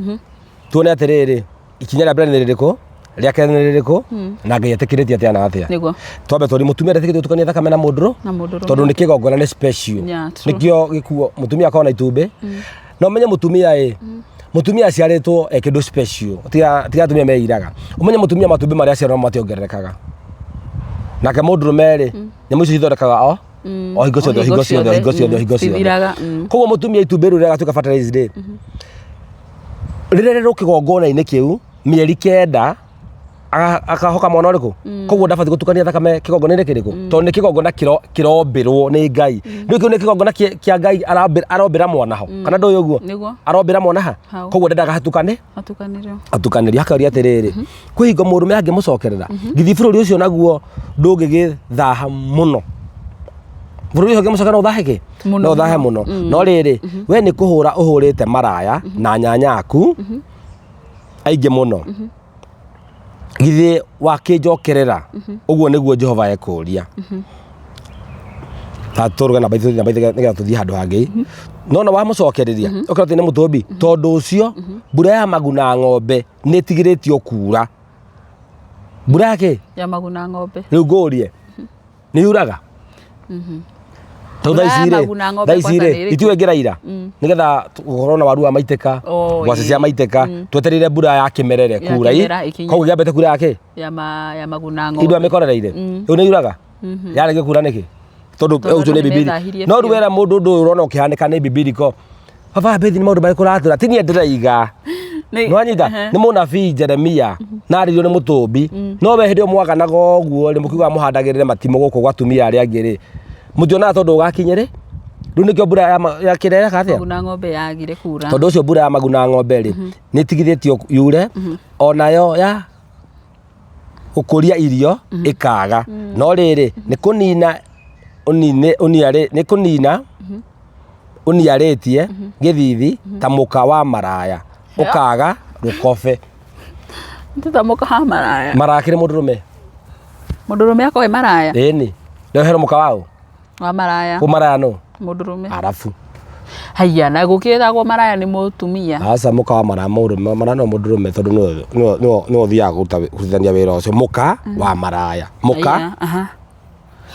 Speaker 1: tuone atĩrĩrĩ ikinya rĩa mbere nĩ rĩrĩkũ rĩa kerĩ nĩ rĩrĩkũ na Ngai etĩkĩrĩtie atĩa na atĩa.
Speaker 2: Nĩguo.
Speaker 1: Twambe tuone mũtumia ndetĩkĩrĩtio gũtukania thakame na mũndũrũ
Speaker 2: Na mũndũrũme.
Speaker 1: tondũ nĩ kĩgongona nĩ special.
Speaker 2: Yeah, true.
Speaker 1: Nĩkĩo gĩkuo mũtumia akoragwo na itumbĩ. No ũmenye mũtumia ĩ mũtumia aciarĩtwo e kĩndũ special tiga tiga atumia meiraga. Ũmenye mũtumia matumbĩ marĩa aciarwo mationgererekaga. Nake mũndũrũme rĩ nyamũ icio cithondekaga o O hingo ciothe, o hingo ciothe, o hingo ciothe, o hingo ciothe.
Speaker 2: Cithiraga.
Speaker 1: Koguo mũtumia itumbĩ rĩu rĩgatuĩka fertilizer rĩ, rĩrererwo kĩgongona-inĩ kĩu mĩeri 9, akahoka mwana ũrĩkũ. Koguo ndabatiĩ gũtukania thakame kĩgongona-inĩ kĩrĩkũ, tondũ nĩ kĩgongona kĩrombĩrwo nĩ Ngai. Rĩu kĩu nĩ kĩgongona kĩa Ngai arombĩra mwana ho, kana ndũĩ ũguo?
Speaker 2: Nĩguo.
Speaker 1: Arombĩra mwana ha.
Speaker 2: Hau.
Speaker 1: Koguo ndendaga hatukane.
Speaker 2: Hatukanĩrio.
Speaker 1: Atukanĩrio. Hakauria atĩrĩrĩ, kwĩ hingo mũrũme angĩmũcokerera? Githĩ bũrũri ũcio naguo ndũngĩgĩthaha mũno? Bũrũri ũcio ũngĩmũcokerera no ũthahe kĩ?
Speaker 2: Mũno.
Speaker 1: No ũthahe mũno. No rĩrĩ, we nĩ kũhũra ũhũrĩte maraya na nyanya aku aingĩ mũno, githĩ wakĩnjokerera? Ũguo nĩguo Jehova ekũria. Ta tũrũge namba ithatũ, namba ithatũ, nĩgetha tũthiĩ handũ hangĩ. No na wamũcokereria ũkĩra atĩ nĩ mũtũmbi, tondũ ũcio mbura ya maguna ng'ombe nĩ ĩtigĩrĩtio kura. Mbura ya kĩ?
Speaker 2: Ya maguna ng'ombe.
Speaker 1: Rĩu ngũrie, nĩ yuraga? Tondũ
Speaker 2: Mbura
Speaker 1: thaa
Speaker 2: ya
Speaker 1: ici rĩ,
Speaker 2: maguna ng'ombe
Speaker 1: thaa ici
Speaker 2: kwanza
Speaker 1: rĩ,
Speaker 2: nĩ ĩrĩkũ?
Speaker 1: itiũĩ ngĩraira nĩgetha gũkorwo na waru wa maitĩka,
Speaker 2: Oh,
Speaker 1: ngwacĩ
Speaker 2: ĩĩ.
Speaker 1: cia maitĩka, twetereire mbura ya kĩmerere
Speaker 2: Ya
Speaker 1: kura
Speaker 2: kĩmera ĩkinye.
Speaker 1: Koguo gĩambĩte kura ya kĩ?
Speaker 2: Ya maguna
Speaker 1: Indũ
Speaker 2: ng'ombe.
Speaker 1: amĩkorereire rĩu nĩ yuraga, yarĩkia kura nĩkĩ? Tondũ
Speaker 2: Tondũ
Speaker 1: ũcio nĩ
Speaker 2: andũ
Speaker 1: bibiri.
Speaker 2: nĩmethahirie
Speaker 1: No rĩu
Speaker 2: biũ.
Speaker 1: wera mũndũ ũndũ ũyũ ũrona ũkĩhanĩka nĩ bibiriko. Baba Bethi, nĩ maũndũ marĩkũ ũratwĩra? Ti niĩ ndĩraiga. Nĩwanyita? Nĩ mũnabii Jeremia na arĩrio nĩ mũtũmbi. No we hĩndĩ ĩyo mwaganaga ũguo rĩ, mũkiugaga mũhandagĩrĩre matimũ gũkũ gwa atumia arĩa angĩ rĩ, mũtionaga tondũ ũgakinye rĩ? Rĩu nĩkĩo mbura ya kĩrĩa yeka atĩa?
Speaker 2: Maguna ng'ombe yagire kura.
Speaker 1: Tondũ ũcio mbura ya maguna ng'ombe rĩ, nĩ ĩtigithĩtio yure, onayo ya gũkũria irio ĩkaga. No rĩrĩ, nĩ kũnina ũnine ũniarĩ nĩ kũnina ũniarĩtie gĩthithi ta mũka wa maraya, ũkaga rũkobe.
Speaker 2: Ti ta mũka wa maraya.
Speaker 1: Maraya kĩrĩ mũndũrũme.
Speaker 2: Mũndũrũme akoe maraya.
Speaker 1: Ĩni. Ndoherwo mũka waũ?
Speaker 2: Wa maraya.
Speaker 1: Kũ maraya nũ?
Speaker 2: Mũndũrũme.
Speaker 1: Arabu.
Speaker 2: Haiya, na gũkĩragwo maraya nĩ mũtumia.
Speaker 1: Aca, mũka wa maraya mũndũrũme, maraya no mũndũrũme, tondũ nĩwe ũthiaga kũrutithania wĩra ũcio. Mũka wa maraya. Mũka.
Speaker 2: Haiya, aha.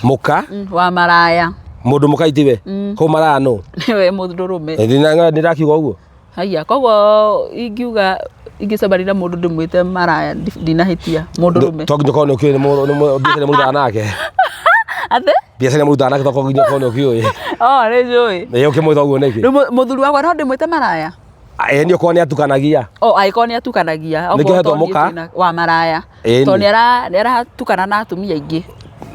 Speaker 1: Mũka.
Speaker 2: Wa maraya.
Speaker 1: Mũndũ mũka itiwe. Kũu maraya nũ?
Speaker 2: Nĩwe mũndũrũme.
Speaker 1: Nĩndakiuga ũguo.
Speaker 2: Haiya, koguo ingiuga ingĩcemania na mũndũ ndĩmwĩte maraya ndinahĩtia, mũndũrũme.
Speaker 1: To nginya ũkorwo nĩ ũkĩũĩ nĩ mbiacara nĩ mũrutaga nake.
Speaker 2: Atĩ?
Speaker 1: Mbiacara nĩ mũrutaga nake, to nginya ũkorwo nĩ ũkĩũĩ.
Speaker 2: Oh, nĩ njũĩ.
Speaker 1: Ĩ ũkĩmwĩta ũguo nĩkĩ?
Speaker 2: Rĩu mũthuri wakwa no ndĩmwĩte maraya?
Speaker 1: Ĩ nĩ ũkorwo nĩ atukanagia.
Speaker 2: Oh, angĩkorwo nĩ atukanagia.
Speaker 1: Nĩkĩo hetwo mũka?
Speaker 2: Wa maraya.
Speaker 1: Ĩni.
Speaker 2: Tondũ nĩ aratukana na atumia aingĩ.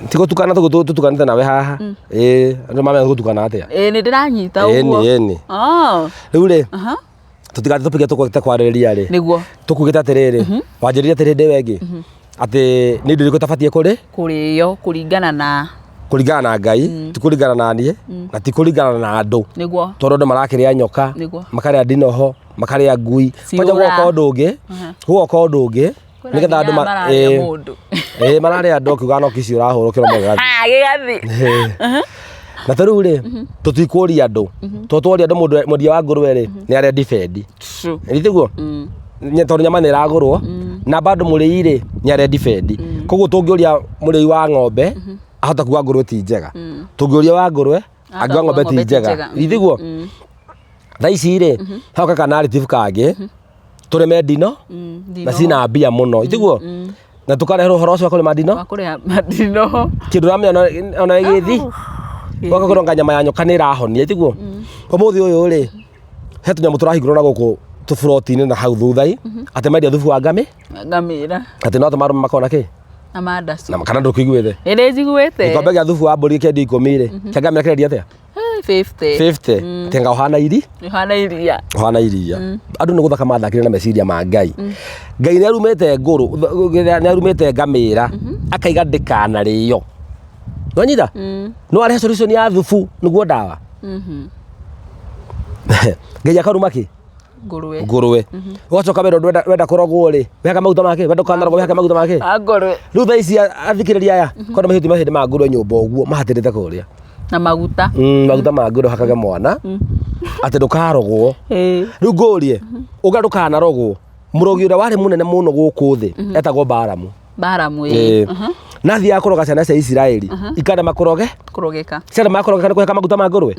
Speaker 1: Ti gũtukana tũtukanĩte nawe haha. Ĩ andũ mamenya gũtukana atĩa?
Speaker 2: Ĩ nĩ ndĩranyita ũguo.
Speaker 1: Ĩni, ĩni.
Speaker 2: Oh.
Speaker 1: Rĩu rĩ,
Speaker 2: Aha.
Speaker 1: tũtigathiĩ tũpige tũkũgĩte kwarĩrĩria rĩ.
Speaker 2: Nĩguo.
Speaker 1: Tũkugĩte atĩrĩrĩ, wanjĩrire atĩrĩ ndĩ wengĩ, atĩ nĩ indo irĩkũ itabatiĩ kũrĩ?
Speaker 2: Kũrĩo kũringana na
Speaker 1: Kũringana na Ngai, ti kũringana na niĩ, na ti kũringana na andũ.
Speaker 2: Nĩguo.
Speaker 1: Tondũ andũ marakĩrĩa nyoka,
Speaker 2: Nĩguo.
Speaker 1: makarĩa ndinoho, makarĩa ngui. Kwanja
Speaker 2: Ciũra.
Speaker 1: gũgoka ũndũ ũngĩ, gũgoka ũndũ ũngĩ, nĩgetha andũ
Speaker 2: Mararĩa mũndũ.
Speaker 1: Ĩĩ, mararĩa andũ ũkiuga no kici ũrahũrwo kĩromo gĩgathiĩ.
Speaker 2: Ah, gĩgathiĩ.
Speaker 1: Na ta rĩu rĩ, tũtikũria andũ, tondũ tworia andũ, mũndũ mwendia wa ngũrwe rĩ, nĩ arendi bendi.
Speaker 2: True.
Speaker 1: Nĩ tiguo? Tondũ nyama nĩ ĩragũrwo, na bado mũrĩi rĩ, nĩ arendi bendi. Koguo tũngĩũria mũrĩi wa ng'ombe, ahota kuga ngũrwe ti njega. Tũngĩũria wa ngũrwe, angiuga ng'ombe ti njega. Nĩ tiguo? Thaa ici rĩ, hau ka narrative kangĩ, tũrĩme ndino na cina mbia mũno, itiguo? Na tũkareherwo ũhoro ũcio wa kũrĩma ndino.
Speaker 2: Wa kũrĩa ndinoho.
Speaker 1: Kĩndũ ũramenya ona ĩgĩthi ũgakorwo nga nyama ya nyoka nĩ ĩrahonia, itiguo? Ũmũthĩ ũyũ rĩ, he tũnyamũ tũrahingũrwo na gũkũ tũburoti-inĩ na hau thutha-i, atĩ mendia thubu wa ngami.
Speaker 2: Ngamĩra.
Speaker 1: Atĩ no atũma arũme makona kĩ?
Speaker 2: Na mandacu.
Speaker 1: Na kana ndũkĩiguĩte?
Speaker 2: Nĩ ndĩnjiguĩte.
Speaker 1: Gĩkombe gĩa thubu wa mbũri gĩkĩendio 10 rĩ, kĩa ngamĩra kĩrendio atĩa?
Speaker 2: 50.
Speaker 1: 50. Tenga ũhana iri?
Speaker 2: Ũhana iria.
Speaker 1: Ũhana iria. Andũ nĩ gũthaka mathakire na meciria ma Ngai. Ngai nĩ arumĩte ngũrũ, nĩ arumĩte ngamĩra, akaiga ndĩkanarĩo. Nĩwanyita? No arehe solution ya thubu nĩguo ndawa. Ngai akaruma kĩ?
Speaker 2: Ngũrwe.
Speaker 1: Ngũrwe. Ũgacoka wenda ũndũ wenda kũrogwo rĩ, wehaka maguta make, wenda ũkanarogwo wehaka maguta make.
Speaker 2: Ma ngũrwe.
Speaker 1: Rĩu thaa ici athikĩrĩria aya, kwenda mahĩndĩ mahĩndĩ ma ngũrwe nyũmba ũguo mahatĩrĩte kũrĩa.
Speaker 2: Na maguta.
Speaker 1: Maguta ma ngũrwe hakage mwana atĩ ndũkarogwo. Rĩu ngũrie, ũga ndũkanarogwo. Mũrogi ũrĩa warĩ mũnene mũno gũkũ thĩ etagwo Baramu.
Speaker 2: Baramu, ĩĩ.
Speaker 1: Ĩĩ. Na athiaga kũroga ciana cia Isiraeli ikarema kũroge.
Speaker 2: Kũrogeka.
Speaker 1: Ciarema kũrogeka nĩ kũheka maguta ma ngũrwe.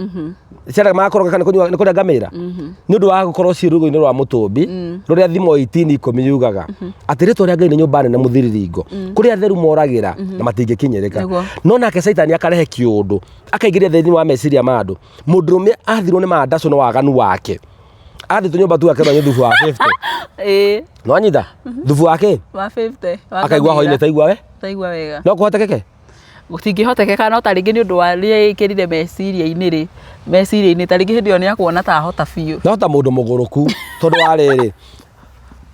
Speaker 1: Ciarema kũrogeka nĩ kũnyua nĩ kũrĩa ngamĩra. Nĩ ũndũ wa gũkorwo ciĩ rũgo-inĩ rwa mũtũmbi rũrĩa thimo 18:10 yugaga atĩ rĩtwa rĩa Ngai nĩ nyũmba nene mũthiriringo kũrĩa atheru moragĩra na matingĩkinyĩrĩka.
Speaker 2: Nĩguo.
Speaker 1: No nake Caitani akarehe kĩũndũ akaingĩria thĩinĩ wa meciria ma andũ. Mũndũrũme athirwo nĩ mandacũ na waganu wake. Athiĩ tũnyũmba tu akerwo nĩ thubu wa 50.
Speaker 2: Ĩĩ.
Speaker 1: Nĩwanyita? Thubu wa kĩ?
Speaker 2: Wa 50. Wa
Speaker 1: Akaigua
Speaker 2: ngamĩra.
Speaker 1: hwainĩ taigua we.
Speaker 2: Taigua wega.
Speaker 1: No kũhotekeke?
Speaker 2: Gũtingĩhotekeka no ta rĩngĩ nĩ ũndũ wa rĩrĩa ĩkĩrire meciria-inĩ rĩ, meciria-inĩ ta rĩngĩ hĩndĩ ĩyo nĩ akuona ta ahota biũ.
Speaker 1: No ta mũndũ mũgũrũku tondũ wa rĩrĩ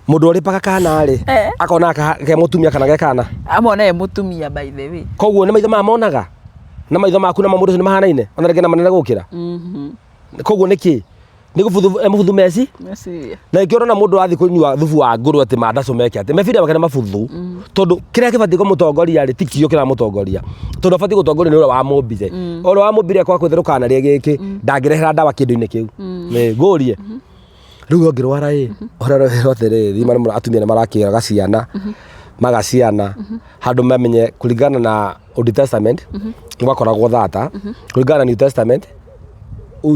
Speaker 1: mũndũ ũrĩpaga kana rĩ
Speaker 2: Eh.
Speaker 1: akona ke mũtumia kana ge kana.
Speaker 2: Amona e mũtumia by the way.
Speaker 1: Koguo nĩ maitho maya monaga na maitho maku na ma mũndũ ũcio nĩ mahanaine ona rĩngĩ na manene gũkĩra. Koguo nĩ kĩ? Nĩ gũbuthu e mũbuthu meci?
Speaker 2: Meciria.
Speaker 1: Na nĩkĩo ũrona mũndũ athiĩ kũnyua thubu wa ngũrwe atĩ mandacũ meke atĩ meciria make nĩ mabuthu tondũ kĩrĩa kĩbatiĩ kũmũtongoria rĩ tikio kĩramũtongoria tondũ abatiĩ gũtongorio nĩ ũrĩa wamũmbire ũrĩa wamũmbire kwa kwĩtha ndũkanarĩe gĩkĩ ndangĩrehera ndawa kĩndũ-inĩ kĩu. Nĩ ngũrie rĩu ũngĩrwara ĩ ũrerwo atĩrĩrĩ thima nĩ atumia nĩ marakĩraga ciana magaciana handũ mamenye kũringana na Old Testament nĩ gwakoragwo thata kũringana na New Testament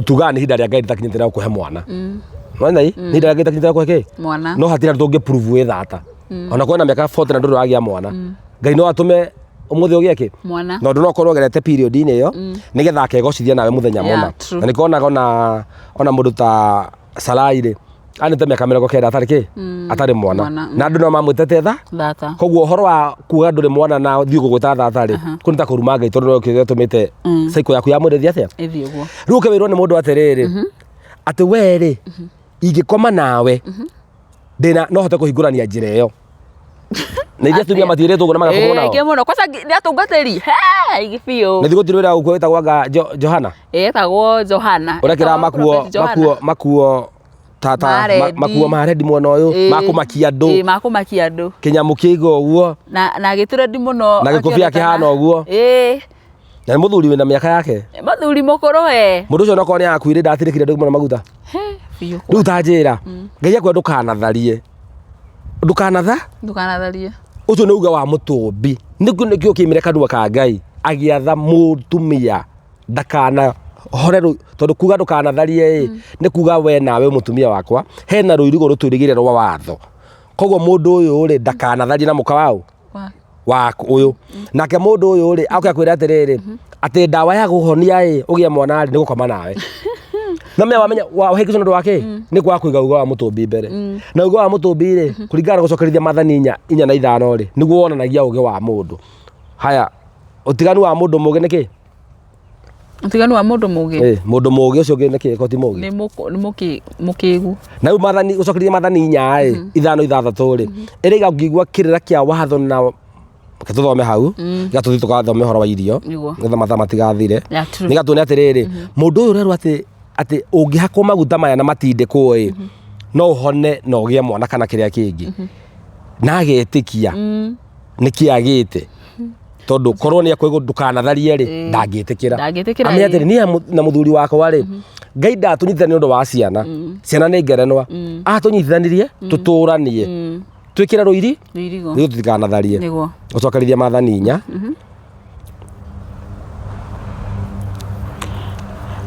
Speaker 1: tugaga nĩ ihinda rĩa Ngai rĩtakinyĩte rĩa gũkũhe mwana. Nĩwona ĩ? Nĩ ihinda rĩa Ngai rĩtakinyĩte rĩa gũkũhe kĩ?
Speaker 2: Mwana.
Speaker 1: No hatirĩ andũ tũngĩ prove wĩ thata. Ona kwĩna mĩaka 40 na ndũrĩ wagĩa mwana. Ngai no atũme ũmũthĩ ũgĩe kĩ?
Speaker 2: Mwana.
Speaker 1: Na ũndũ no ũkorwo ũgerete period-inĩ ĩyo nĩgetha akegocithia nawe mũthenya
Speaker 2: Yeah,
Speaker 1: mũna.
Speaker 2: true.
Speaker 1: Na nĩkĩo wonaga ona mũndũ ta Sarai rĩ anĩte mĩaka 90 atarĩ kĩ? Atarĩ mwana.
Speaker 2: Mwana,
Speaker 1: Na andũ no mamwĩtete tha
Speaker 2: Thata.
Speaker 1: koguo ũhoro wa kuga ndũrĩ mwana na thiĩ gũgwĩta thata rĩ kũu nĩ ta kũruma Ngai tondũ nĩwe ũtũmĩte cycle yaku ya mwĩrĩ ĩthiĩ atĩa?
Speaker 2: Ĩthiĩ ũguo.
Speaker 1: Rĩu ũkewĩrwo nĩ mũndũ atĩrĩrĩ atĩ we rĩ ingĩkoma nawe ndĩna no hote kũhingũrania njĩra ĩyo. Na ithuĩ atumia matiĩrĩtwo ũguo na magakomwo nao.
Speaker 2: Ĩĩ mũno kwanza nĩ atungatĩri. He biũ.
Speaker 1: Na ithuĩ gũtirĩ wĩra gũkũ wĩtagwo anga Johana.
Speaker 2: Ĩtagwo Johana.
Speaker 1: Ũrĩa kĩraga
Speaker 2: Ĩtagwo
Speaker 1: makuo
Speaker 2: Prophet Johana.
Speaker 1: makuo makuo ta ta
Speaker 2: Ma rendi.
Speaker 1: makuo ma rendi mwena ũyũ
Speaker 2: Ĩĩ.
Speaker 1: makũmakia andũ
Speaker 2: Ĩĩ makũmakia andũ.
Speaker 1: kĩnyamũ kĩiga ũguo
Speaker 2: Na na agĩtũrendi mũno.
Speaker 1: Na gĩkobia
Speaker 2: akĩonekana-
Speaker 1: kĩhana ũguo.
Speaker 2: Ĩĩ.
Speaker 1: Na nĩ mũthuri wĩna mĩaka yake.
Speaker 2: Mũthuri mũkũrũ we.
Speaker 1: Mũndũ ũcio onokorwo nĩ arakuire ndatirĩkire andũ mũno maguta.
Speaker 2: He biũ.
Speaker 1: Rĩu ta njĩra Ngai akwĩra ndũkanatharie. Ndũkanatha
Speaker 2: Ndũkanatharie.
Speaker 1: ũcio nĩ uga wa mũtũmbi. Nĩkĩo nĩkĩo kĩoimire kanua ka Ngai agĩatha mũtumia ndakana hore tondũ kuga ndũkanatharie ĩ nĩ kuga we nawe mũtumia wakwa hena rũirigo rũtũirigĩire rwa watho. Koguo mũndũ ũyũ rĩ ndakanatharie na mũka waũ waku ũyũ. Nake mũndũ ũyũ rĩ oke akwĩre atĩrĩrĩ atĩ ndawa ya gũhonia ĩ ũgĩe mwana rĩ nĩ gũkoma nawe. Na menya wamenya wahĩngĩcwo nĩ ũndũ wa kĩ? Nĩ kwaga kũiga uga wa mũtũmbi mbere. Na uga wa mũtũmbi rĩ kũringana na gũcokerithia maathani inya na ithano rĩ nĩguo wonanagia ũgĩ wa mũndũ. Haya ũtiganu wa mũndũ mũgĩ nĩ kĩ?
Speaker 2: Ũtiganu wa mũndũ mũgĩ?
Speaker 1: Ĩ, mũndũ mũgĩ ũcio ũngĩ nĩ kĩ ko ti mũgĩ?
Speaker 2: Nĩ mũkĩgu.
Speaker 1: Na rĩu maathani gũcokeria maathani inya ĩ, ithano ithathatũ rĩ, ĩrĩga ngĩigua kĩrĩra kĩa watho na reke tũthome hau, nĩgetha tũthiĩ tũgathome ũhoro wa irio,
Speaker 2: Nĩguo.
Speaker 1: nĩgetha mathaa matigathire.
Speaker 2: Yeah, true.
Speaker 1: Nĩgetha tuone atĩrĩrĩ, mũndũ ũyũ ũrerwo atĩ atĩ ũngĩhakwo maguta maya na matindĩkwo ĩ, no ũhone na ũgĩe mwana kana kĩrĩa kĩngĩ. Na agetĩkia nĩkĩ agĩte. Tondũ korwo nĩ akwĩrwo ndũkanatharie rĩ, ndangĩtĩkĩra.
Speaker 2: Ndangĩtĩkĩra,
Speaker 1: Amenye
Speaker 2: ĩĩ.
Speaker 1: atĩrĩ, niĩ na mũthuri wakwa rĩ, Ngai ndatũnyitithania nĩ ũndũ wa ciana. Ciana nĩ ngerenwa. Atũnyitithanirie tũtũranie. Twĩkĩre rũiri
Speaker 2: Rũirigo.
Speaker 1: nĩguo tũtikanatharie.
Speaker 2: Nĩguo.
Speaker 1: Gũcokerithia maathani inya.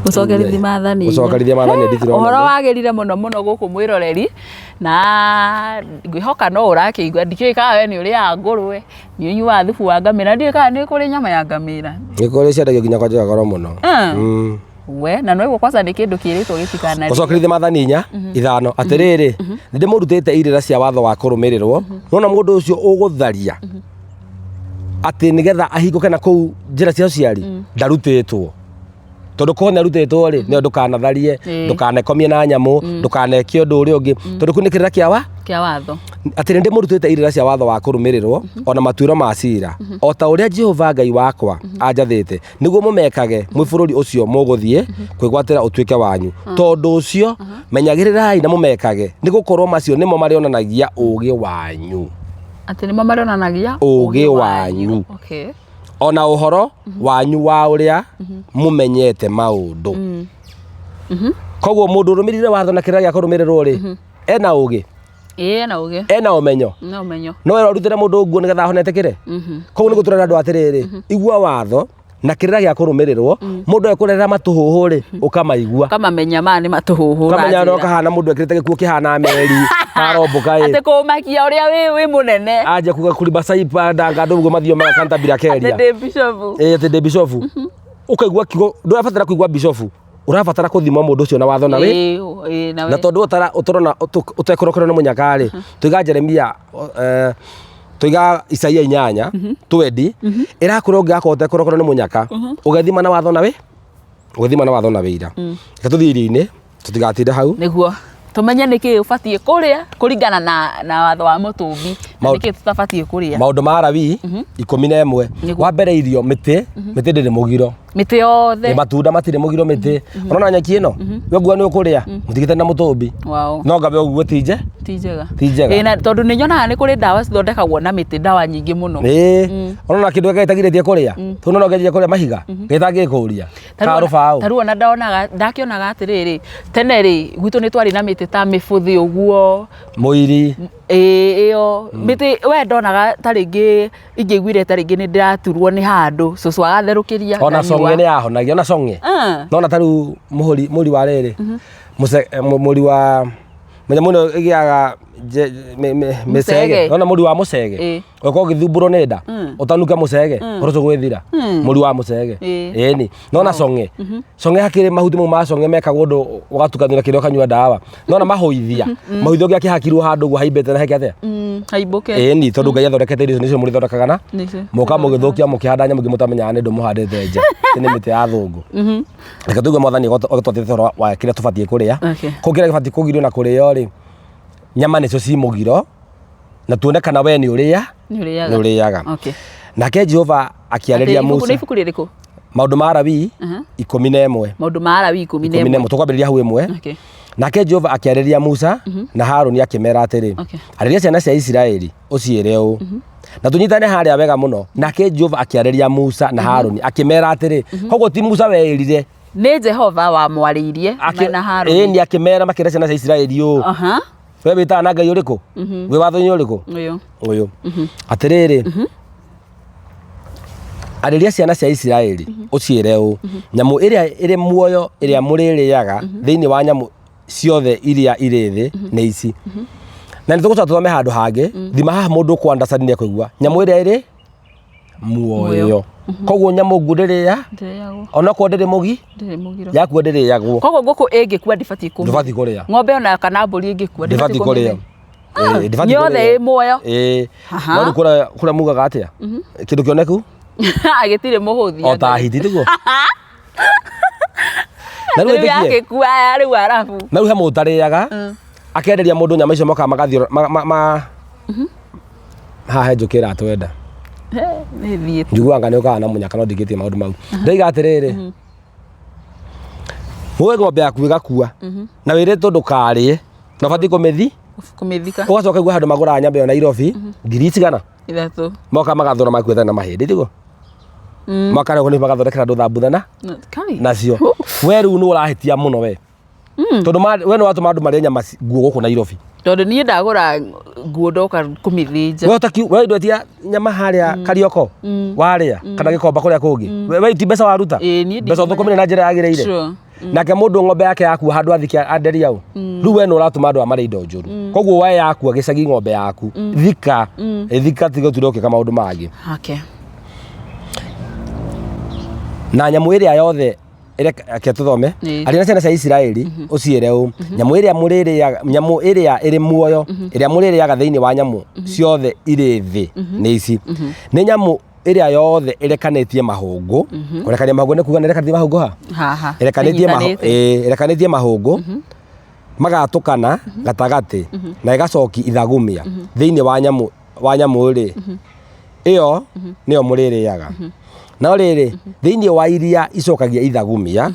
Speaker 2: Gũcokerithia maathani inya.
Speaker 1: Gũcokerithia maathani nditirona.
Speaker 2: Ũhoro wagĩrire mũno mũno gũkũ mwĩroreri na ngwĩhoka no ũrakĩigua ndikĩũĩ kana we nĩ ũrĩaga ngũrwe nĩ ũnyuaga thubu wa ngamĩra ndiũĩ kana nĩ kũrĩ nyama ya ngamĩra.
Speaker 1: Nĩ kũrĩ ciendagio nginya kwa goro mũno.
Speaker 2: We na no kwanza nĩ kĩndũ kĩrĩtwo gĩtikanarĩo.
Speaker 1: Gũcokerithia maathani inya ithano atĩrĩrĩ nĩ ndĩmũrutĩte irĩra cia watho wa kũrũmĩrĩrwo nona mũndũ ũcio ũgũtharia atĩ nĩgetha ahingũke na kũu njĩra cia ũciari ndarutĩtwo tondũ korwo nĩ arutĩtwo rĩ nĩyo ndũkanatharie ndũkanekomie na nyamũ ndũkaneke ũndũ ũrĩa ũngĩ tondũ kũu nĩ kĩrĩra kĩa wa
Speaker 2: Kĩa watho.
Speaker 1: Atĩ nĩ ndĩmũrutĩte irĩra cia watho wa kũrũmĩrĩrwo o na matuĩro ma cira o ta ũrĩa Jehova Ngai wakwa anjathĩte nĩguo mũmekage mwĩ bũrũri ũcio mũgũthiĩ kwĩgwatĩra ũtuĩke wanyu. Tondũ ũcio menyagĩrĩrai na mũmekage, nĩ gũkorũo macio nĩmo marĩonanagia ũũgĩ wanyu.
Speaker 2: Atĩ nĩmo marĩonanagia
Speaker 1: Ũũgĩ wanyu.
Speaker 2: Okay.
Speaker 1: O na ũhoro wanyu wa ũrĩa mũmenyete maũndũ. Koguo mũndũ ũrũmĩrĩire watho na kĩrĩra gĩa kũrũmĩrĩrwo rĩ, ena ũũgĩ.
Speaker 2: Ĩĩ ena ũgĩ.
Speaker 1: Ena ũmenyo.
Speaker 2: Na ũmenyo.
Speaker 1: No wera ũrutĩre mũndũ nguo nĩgetha ahone etĩkĩre. Koguo nĩ gũtũrera andũ atĩrĩrĩ, igua watho na kĩrĩra gĩa kũrũmĩrĩrwo, mũndũ ekũrerera matũhũhũ rĩ, ũkamaigua.
Speaker 2: Ũkamamenya maya nĩ matũhũhũ
Speaker 1: Ũkamenya no
Speaker 2: ũranjĩra.
Speaker 1: kahana mũndũ ekĩrĩte gĩkuo kĩhana meri, karombũka ĩ.
Speaker 2: Atĩ kũmakia ũrĩa wĩ wĩ mũnene.
Speaker 1: Anjia kuga kuriba saipa ndanga andũ ũguo mathio magakantabira
Speaker 2: Atĩ
Speaker 1: keria.
Speaker 2: ndĩ bishofu.
Speaker 1: Ĩ atĩ ndĩ bishofu. Ũkaigua kiugo, ndũrabatara kũigua bishofu, ũrabatara kũthima mũndũ ũcio na watho na wĩ.
Speaker 2: Ĩĩ, ĩĩ, na
Speaker 1: Na
Speaker 2: wĩ.
Speaker 1: tondũ ũtara ũtũrona ũtekũrokerwo nĩ mũnyaka rĩ, tũiga Jeremia tũiga Isaia 8 twendi ĩrakwĩra ũngĩgakorwo ũtekũrokerwo nĩ mũnyaka ũgethima na watho na wĩ ũgethima na watho na wĩira. Reke tũthiĩ irio-inĩ tũtigatinde hau.
Speaker 2: Nĩguo tũmenye nĩkĩ ũbatiĩ kũrĩa kũringana na watho wa mũtũmbi na nĩkĩ tũtabatiĩ kũrĩa.
Speaker 1: Maũndũ ma Alawii 11.
Speaker 2: Nĩguo.
Speaker 1: Wa mbere irio mĩtĩ, mĩtĩ ndĩrĩ mũgiro.
Speaker 2: Mĩtĩ yothe.
Speaker 1: Ĩ matunda matirĩ mũgiro mĩtĩ. Ũrona nyeki ĩno? We nguo nĩ ũkũrĩa, mũtigĩte na mũtũmbi.
Speaker 2: Wow.
Speaker 1: No ngabe ũguo ti nje.
Speaker 2: Ti njega.
Speaker 1: Ti njega.
Speaker 2: Ĩ, na tondũ nĩ nyonaga nĩ kũrĩ ndawa cithondekagwo na mĩtĩ, ndawa nyingĩ mũno.
Speaker 1: Ĩ, ũrona kĩndũ gĩtagirĩtie kũrĩa? Tondũ no kĩanjie kũrĩa mahiga, gĩtangĩkũria. Ka rũbaũ.
Speaker 2: Ta rĩu ona ndonaga, ndakĩonaga atĩrĩrĩ, tene rĩ, gwitũ nĩ twarĩ na mĩtĩ ta mĩbũthĩ ũguo.
Speaker 1: Mũiri.
Speaker 2: Ĩ, ĩyo mĩtĩ we ndonaga ta rĩngĩ ingĩaiguire ta rĩngĩ nĩ ndĩraturwo nĩ handũ cũcũ agatherũkĩria
Speaker 1: Ona
Speaker 2: nganyua.
Speaker 1: cong'e nĩ yahonagia, ona cong'e.
Speaker 2: Ah.
Speaker 1: Nona ta rĩu mũhũri mũri wa rĩrĩ. Mũri wa mĩnyamũ ĩno ĩgĩaga mĩcege.
Speaker 2: Mũcege.
Speaker 1: Nona mũri wa mũcege.
Speaker 2: Ĩ.
Speaker 1: Ũkorwo ũgĩthumbũrwo nĩ nda, ũtanuke mũcege, ũhoro ũcio gwĩthira. Mũri wa mũcege.
Speaker 2: Ĩ.
Speaker 1: Ĩni. Nona cong'e. Cong'e hakĩrĩ mahuti mau ma cong'e mekagwo ũndũ ũgatukanio na kĩrĩa ũkanyua ndawa. Nona mahũithia. Mahũithia ũngĩakĩhakirwo handũ ũguo haimbĩte na heke atĩa?
Speaker 2: Haimbũke.
Speaker 1: Ĩni, tondũ Ngai athondekete irio icio nĩcio mũrĩthondekaga na
Speaker 2: Nĩcio.
Speaker 1: mũka mũgĩthũkia mũkĩhanda nyamũ ingĩ mũtamenyaga nĩ ndũ mũhandĩte nja. Ĩ nĩ mĩtĩ ya athũngũ. Reke tũigue Mwathani agĩtwathĩte ũhoro wa kĩrĩa tũbatiĩ kũrĩa.
Speaker 2: Okay.
Speaker 1: Kũu kĩrĩa gĩbatiĩ kũgirio na kũrĩo rĩ, nyama nĩcio ci mũgiro na tuone kana we nĩ ũrĩa
Speaker 2: Nĩ ũrĩaga.
Speaker 1: nĩ ũrĩaga.
Speaker 2: Okay.
Speaker 1: Nake Jehova akĩarĩria
Speaker 2: Atĩ ibuku-
Speaker 1: Musa
Speaker 2: Nĩ ibuku rĩrĩkũ?
Speaker 1: Maũndũ ma Alawii 11.
Speaker 2: Maũndũ ma Alawii ikũmi na
Speaker 1: 11
Speaker 2: ĩmwe.
Speaker 1: tũkwambĩrĩria hau 1.
Speaker 2: Okay.
Speaker 1: Nake Jehova akĩarĩria Musa na Harũni akĩmera atĩrĩ,
Speaker 2: Okay.
Speaker 1: arĩria ciana cia Isiraeli ũciĩre ũũ. Na tũnyitane harĩa wega mũno. Nake Jehova akĩarĩria Musa na Harũni akĩmera atĩrĩ, koguo ti Musa weĩrire.
Speaker 2: Nĩ Jehova wamwarĩirie na Harũni.
Speaker 1: Ĩni akĩmera makĩra ciana cia Isiraeli ũũ.
Speaker 2: Aha.
Speaker 1: We wĩtaga na Ngai ũrĩkũ? Wĩ watho-inĩ ũrĩkũ?
Speaker 2: Ũyũ.
Speaker 1: Ũyũ. Atĩrĩrĩ, arĩria ciana cia Isiraeli ũciĩre ũũ, nyamũ ĩrĩa ĩrĩ muoyo ĩrĩa mũrĩrĩaga thĩinĩ wa nyamũ ciothe iria irĩ thĩ nĩ ici. Na nĩ tũgũcoka tũthome handũ hangĩ, thima haha mũndũ ũkũ understand nĩ ekũigua. Nyamũ ĩrĩa ĩrĩ muoyo. Koguo nyamũ nguũ ndĩrĩa,
Speaker 2: Ndĩrĩagwo.
Speaker 1: onokorwo ndĩrĩ mũgi,
Speaker 2: Ndĩrĩ mũgiro.
Speaker 1: yakua ndĩrĩagwo.
Speaker 2: Koguo ngũkũ ĩngĩkua ndĩbatiĩ kũmĩrĩa.
Speaker 1: Ndũbatiĩ kũrĩa.
Speaker 2: Ng'ombe ona kana mbũri ĩngĩkua
Speaker 1: Ndĩbatiĩ kũrĩa. Ĩĩ, ndĩbatiĩ
Speaker 2: Yothe
Speaker 1: kũrĩo.
Speaker 2: ĩ muoyo.
Speaker 1: Ĩĩ.
Speaker 2: Aha.
Speaker 1: No rĩu kũrĩa kũrĩa mugaga atĩa? Kĩndũ kĩoneku?
Speaker 2: Gĩtirĩ mũhũthia.
Speaker 1: O ta hiti tiguo? Na rĩu
Speaker 2: Rĩu
Speaker 1: wĩtĩkie?
Speaker 2: yakĩkua rĩu arabu.
Speaker 1: Na rĩu he mũndũ ũtarĩaga, akenderia mũndũ nyama icio mokaga magathiĩ ma haha he njũkĩ ĩratwenda.
Speaker 2: Nĩ thiĩte.
Speaker 1: Njiguaga nĩ ũkaga na mũnyaka no ndingĩtie maũndũ mau. Ndaiga atĩrĩrĩ, woe ng'ombe yaku ĩgakua na wĩrĩtwo ndũkarĩe na ũbatiĩ kũmĩthi
Speaker 2: Kũmĩthika.
Speaker 1: ũgacoka igua handũ magũraga nyama ĩyo Nairobi 3,000
Speaker 2: Ithatũ.
Speaker 1: moka magathũra makuĩte na mahĩndĩ tiguo moka rĩu nĩ magathondekera andũ thambutha na
Speaker 2: Kai.
Speaker 1: nacio we rĩu nĩ ũrahĩtia mũno we tondũ we nĩ watũma andũ marĩe nyama nguo gũkũ Nairobi.
Speaker 2: Tondũ niĩ ndagũra nguo ndoka kũmĩthĩnja.
Speaker 1: We ũtaki we ndwetia nyama harĩa Karioko warĩa kana Gĩkomba kũrĩa kũngĩ we ti mbeca waruta
Speaker 2: Ĩĩ, niĩ
Speaker 1: mbeca ũthũkũmire na njĩra yagĩrĩire.
Speaker 2: Sure.
Speaker 1: Nake mũndũ ng'ombe yake yakua handũ athike anderia ũ rĩu we nĩ ũratũma andũ aya marĩe indo njũru. Koguo we yakua gĩcagi ng'ombe yaku thika thika tiga ũtinde ũgĩka maũndũ mangĩ.
Speaker 2: Okay.
Speaker 1: Na nyamũ ĩrĩa yothe reke tũthome.
Speaker 2: Ĩĩ.
Speaker 1: Arĩa na ciana cia Isiraeli ũciĩre ũũ, nyamũ ĩrĩa mũrĩrĩaga, nyamũ ĩrĩa ĩrĩ muoyo ĩrĩa mũrĩrĩaga thĩinĩ wa nyamũ ciothe irĩ thĩ nĩ ici, nĩ nyamũ ĩrĩa yothe ĩrekanĩtie mahũngũ. Kũrekania mahũngũ nĩ kuga nĩ ĩrekanĩtie mahũngũ ha?
Speaker 2: Haha.
Speaker 1: Ĩrekanĩtie
Speaker 2: Ĩnyitanĩte.
Speaker 1: ĩĩ, ĩrekanĩtie mahũngũ magatũkana gatagatĩ na ĩgacoki ithagumia thĩinĩ wa nyamũ wa nyamũ rĩ, ĩyo nĩyo mũrĩrĩaga. No rĩrĩ, thĩinĩ wa iria icokagia ithagumia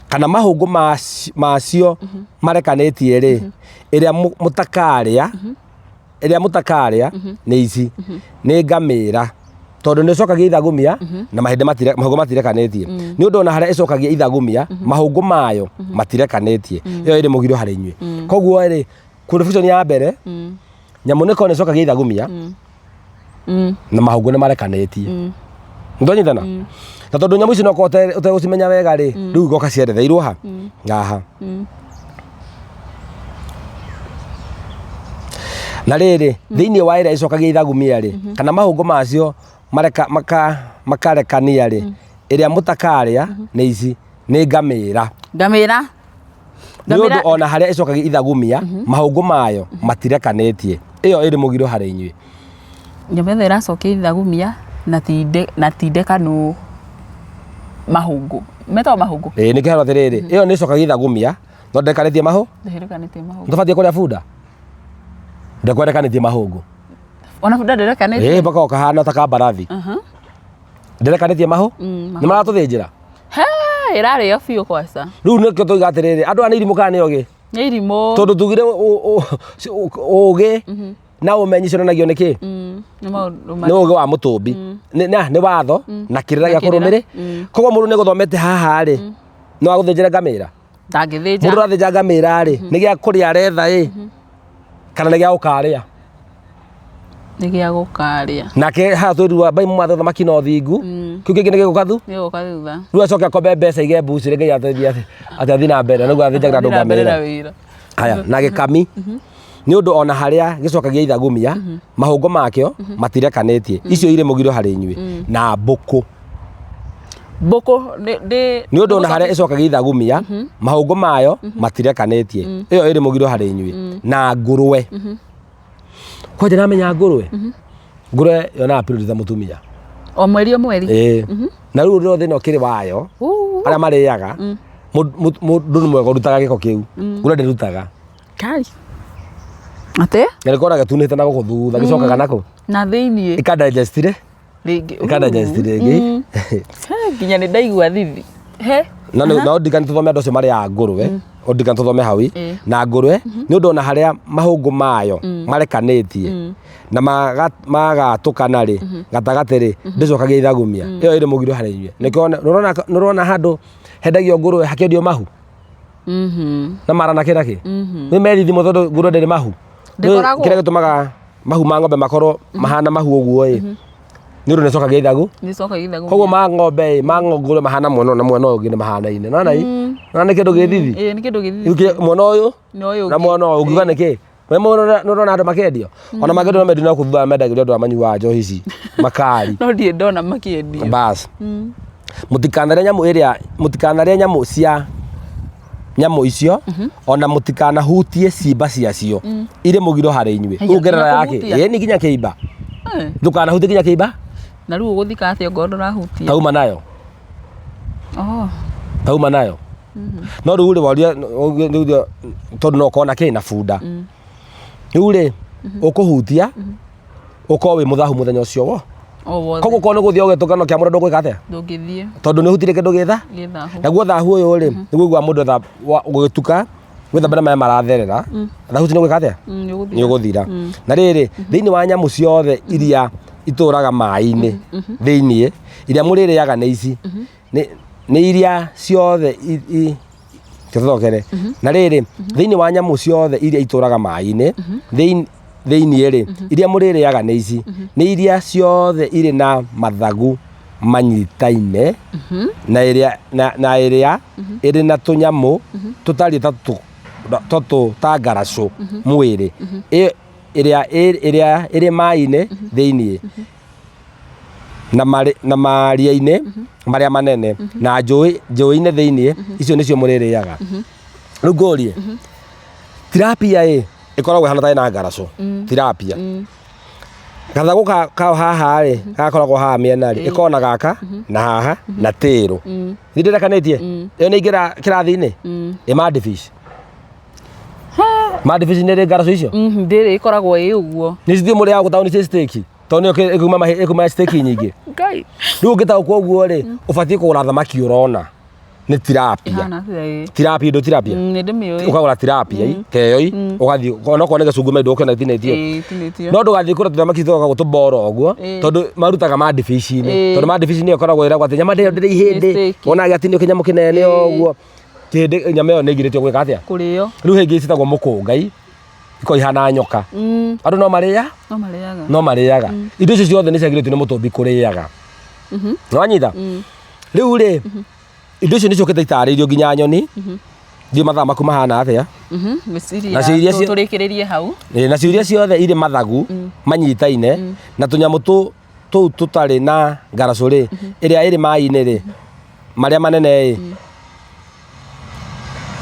Speaker 1: kana mahũngũ macio marekanĩtie rĩ, ĩrĩa mũtakarĩa, ĩrĩa mũtakarĩa nĩ ici, nĩ ngamĩra, tondũ nĩ ĩcokagia ithagumia na mahĩndĩ mahũngũ matirekanĩtie. Nĩ ũndũ ona harĩa ĩcokagia ithagumia, mahũngũ mayo matirekanĩtie, ĩyo ĩrĩ mũgiro harĩ inyuĩ. Koguo rĩ, Qualification ya mbere, nyamũ nĩ korwo nĩ ĩcokagia ithagumia na mahũngũ nĩ marekanĩtie. Nĩtwanyitana? Na tondũ nyamũ ici no korwo ũtegũcimenya wega rĩ, rĩu igoka cieretheirwo ha? Haha. Na rĩrĩ, thĩinĩ wa ĩrĩa ĩcokagia ithagumia rĩ, kana mahũngũ macio mareka, maka, makarekania rĩ, ĩrĩa mũtakarĩa nĩ ici, nĩ ngamĩra.
Speaker 2: Ngamĩra.
Speaker 1: Nĩ ũndũ ona harĩa ĩcokagia ithagumia, mahũngũ mayo matirekanĩtie. Ĩyo ĩrĩ mũgiro harĩ inyuĩ.
Speaker 2: Nyamũ ĩno ĩracokia ithagumia na ti nde- na ti ndekanu mahũngũ. Metagwo mahũngũ.
Speaker 1: Ĩĩ nĩkĩo haro atĩrĩrĩ, ĩyo nĩ ĩcokagia ithagumia, no ndĩrekanĩtie mahũ.
Speaker 2: Ndĩrekanĩtie mahũngũ.
Speaker 1: Ndũbatiĩ kũrĩa bunda. Ndekwerekanĩtie mahũngũ.
Speaker 2: Ona bunda ndĩrekanĩtie.
Speaker 1: Ĩĩ mpaka ũkahana ta kambarathi. Ndĩrekanĩtie mahũ. Nĩ maratũthĩnjĩra.
Speaker 2: He, ĩrarĩo biũ kwaca.
Speaker 1: Rĩu nĩkĩo tũiga atĩrĩrĩ, andũ aya nĩ irimũ kana nĩ ogĩ?
Speaker 2: Nĩ irimũ.
Speaker 1: Tondũ tugire ũgĩ na ũmenyi cionanagio nĩ kĩ?
Speaker 2: Nĩ maũndũ
Speaker 1: Nĩ ũgĩ wa mũtũmbi. Nĩ na- nĩ watho na kĩrĩra
Speaker 2: Na
Speaker 1: gĩa
Speaker 2: kĩrĩra.
Speaker 1: kũrũmĩrĩ. Koguo mũndũ nĩ gũthomete haha rĩ, no agũthĩnjĩre ngamĩra.
Speaker 2: Ndangĩthĩnja.
Speaker 1: Mũndũ ũrathĩnja ngamĩra rĩ, nĩ gĩa kũrĩa aretha ĩ, kana nĩ gĩa gũkarĩa?
Speaker 2: Nĩ gĩa gũkarĩa.
Speaker 1: Nake haha twĩrua mbai mwathe thamaki na ũthingu, kĩu kĩngĩ nĩ gĩgũka thu.
Speaker 2: Nĩ gũka thutha.
Speaker 1: Rĩu acoke akombe mbeca ige mbucĩrĩ Ngai ateithie atĩ atĩ athiĩ na mbere nĩguo athĩnjagĩra andũ
Speaker 2: Athiĩ na mbere na
Speaker 1: ngamĩra.
Speaker 2: wĩra.
Speaker 1: Haya, na gĩkami nĩ ũndũ ona harĩa gĩcokagia ithagumia mahũngũ makĩo matirekanĩtie, icio irĩ mũgiro harĩ inyuĩ. Na mbũkũ.
Speaker 2: Mbũkũ nĩ nĩ
Speaker 1: Nĩ ũndũ ona harĩa ĩcokagia ithagumia mahũngũ mayo matirekanĩtie, ĩyo ĩrĩ mũgiro harĩ inyuĩ. Na ngũrwe. Kwanja namenya ngũrwe. Ngũrwe yonaga period ta mũtumia.
Speaker 2: O mweri o mweri.
Speaker 1: Ĩĩ. Na rĩu ũrĩa thĩna ũkĩrĩ wayo, arĩa marĩaga, mũndũ nĩ mwega ũrutaga gĩko kĩu. Ngũrwe ndĩrutaga.
Speaker 2: Kai. Atĩ?
Speaker 1: Na rĩkoragwo gĩtunĩte na gũkũ thutha, gĩcokaga nakũ?
Speaker 2: Na thĩiniĩ.
Speaker 1: Ĩka digest rĩ.
Speaker 2: Rĩngĩ.
Speaker 1: Ĩka digest rĩngĩ.
Speaker 2: He, nginya nĩ ndaigua thithi. He.
Speaker 1: Na nĩ- na ũndirikane tũthome andũ acio marĩaga ngũrwe, ũndirikane tũthome hau. Na ngũrwe, nĩ ũndũ ona harĩa mahũngũ mayo marekanĩtie na magatũkana rĩ, gatagatĩ rĩ, ndĩcokagia ithagumia. Ĩyo ĩrĩ mũgiro harĩ inyuĩ. Nĩkĩo nĩũrona handũ hendagio ngũrwe hakĩendio mahu? Na mara na kĩ na kĩ? Nĩ methithimo tondũ ngũrwe ndĩrĩ mahu.
Speaker 2: Ndĩkoragwo.
Speaker 1: Kĩrĩa gĩtũmaga mahu ma ng'ombe makorwo mahana mahu ũguo ĩ, nĩ ũndũ nĩcokagia ithagu.
Speaker 2: Nĩcokagia ithagu.
Speaker 1: Koguo ma ng'ombe ĩ, ma ngũrwe mahana mwena ũyũ na mwena ũyũ ũngĩ nĩ mahanaine. Nĩwona ĩ? Nĩwona nĩ kĩndũ gĩ thithi?
Speaker 2: Ĩĩ nĩ kĩndũ gĩ thithi.
Speaker 1: Rĩu mwena ũyũ
Speaker 2: Na ũyũ
Speaker 1: na
Speaker 2: ũngĩ.
Speaker 1: mwena ũyũ ũngiuga nĩ kĩ? We nĩũrona andũ makĩendio? Ona mangĩendio no mendio no kũu thutha mendagĩrio andũ arĩa manyuaga njohi ici makari.
Speaker 2: No ndirĩ ndona makĩendio.
Speaker 1: Bas. Mũtikanarĩe nyamũ ĩrĩa, mũtikanarĩe nyamũ cia nyamũ icio, ona mũtikanahutie ciimba ciacio. Irĩ mũgiro harĩ inyuĩ.
Speaker 2: Haiya,
Speaker 1: Rĩu ngerera
Speaker 2: nginya
Speaker 1: yake.
Speaker 2: kũhutia?
Speaker 1: Ĩĩ nĩ nginya kĩimba.
Speaker 2: Eh.
Speaker 1: Ndũkanahutie nginya kĩimba.
Speaker 2: Na rĩu ũgũthika atĩa ongorwo ndũrahutia?
Speaker 1: Tauma nayo.
Speaker 2: Oh.
Speaker 1: Tauma nayo. No rĩu rĩ waria tondũ no ũkorwo na kĩ na bunda. Rĩu rĩ ũkũhutia ũkorwo wĩ mũthahu mũthenya ũcio wo.
Speaker 2: O wothe.
Speaker 1: Koguo korwo nĩ gũthiĩ ũgĩtũngano kĩa mũndũ ndũgwĩka atĩa?
Speaker 2: Ndũngĩthiĩ.
Speaker 1: Tondũ nĩ ũhutirie kĩndũ gĩtha.
Speaker 2: Gĩthahu.
Speaker 1: Naguo thahu ũyũ rĩ nĩguo ũiguaga mũndũ gũgĩtuka gwĩthamba na maĩ maratherera. Thahu ũcio nĩ ũgwĩka atĩa?
Speaker 2: Nĩ
Speaker 1: Nĩ ũgũthira. Na rĩrĩ thĩinĩ wa nyamũ ciothe iria itũraga maĩ-inĩ thĩinĩ iria mũrĩrĩaga nĩ ici. Nĩ nĩ iria ciothe tũcokere. Na rĩrĩ thĩinĩ wa nyamũ ciothe iria itũraga maĩ-inĩ thĩinĩ rĩ iria mũrĩrĩaga nĩ ici. Nĩ iria ciothe irĩ na mathagu manyitaine na ĩrĩa na ĩrĩa ĩrĩ na tũnyamũ tũtariĩ ta ta ngaracũ mwĩrĩ. Ĩrĩa ĩrĩa ĩrĩ maĩ-inĩ thĩinĩ. Na marĩ na maria-inĩ marĩa manene na njũĩ njũĩ-inĩ thĩinĩ, icio nĩcio mũrĩrĩaga. Rĩu ngũrie, tilapia ĩ ĩkoragwo ĩhana ta ĩna ngaracũ, tilapia. Gathagũ kao haha rĩ, gakoragwo haha mĩena rĩ, ĩkoragwo na gaka na haha na tĩrũ. Nĩ ndĩrekanĩtie? Ĩyo nĩ ingĩra kĩrathi-inĩ? Ĩ mad fish. Mad fish nĩ ĩrĩ ngaracũ icio?
Speaker 2: Ndĩrĩ, ĩkoragwo ĩ ũguo.
Speaker 1: Nĩ cithiĩ mũrĩaga gũkũ taũni ciĩ steak? Tondũ nĩyo ĩkuma steak nyingĩ.
Speaker 2: Ngai.
Speaker 1: Rĩu ũngĩtaũkwo ũguo rĩ, ũbatiĩ kũgũra thamaki ũrona nĩ tilapia.
Speaker 2: Ĩhana atĩa ĩ?
Speaker 1: Tilapia ndũ tilapia?
Speaker 2: Nĩ ndĩmĩũĩ.
Speaker 1: Ũkagũra tilapia i, ta ĩyo i, ũgathiĩ onokorwo nĩ gĩcungu mendũ ũkĩona itinĩtio.
Speaker 2: Ĩĩ, itinĩtio.
Speaker 1: No ndũgathiĩ kũgũra tũthamaki tũgagwo tũboro ũguo, tondũ marutaga mad fish-inĩ. Tondũ mad fish nĩyo ĩkoragwo ĩragwo atĩ nyama ĩyo ndĩrĩ ihĩndĩ,
Speaker 2: Nĩ steak.
Speaker 1: wona gĩatinio kĩnyamũ kĩnene ũguo. Kĩhĩndĩ nyama ĩyo nĩ ĩgirĩtio gwĩka atĩa?
Speaker 2: Kũrĩo.
Speaker 1: Rĩu he ingĩ ciĩtagwo mũkũngai. Ikoragwo ihana nyoka. Andũ no marĩa
Speaker 2: No marĩaga.
Speaker 1: No marĩaga. Indo icio ciothe nĩ ciagirĩtio nĩ mũtũmbi kũrĩaga. Nĩwanyita? Rĩu rĩ, indo icio nĩ ciũkĩte itarĩirio nginya nyoni. Ndiũĩ mathaa maku mahana atĩa.
Speaker 2: Ngwĩciria
Speaker 1: Nacio iria
Speaker 2: tũrĩkĩrĩrie hau.
Speaker 1: Ĩĩ, nacio iria ciothe irĩ mathagu manyitaine na tũnyamũ tũu tũtarĩ na ngaracũ rĩ, ĩrĩa ĩrĩ maĩ-inĩ rĩ, marĩa manene ĩ,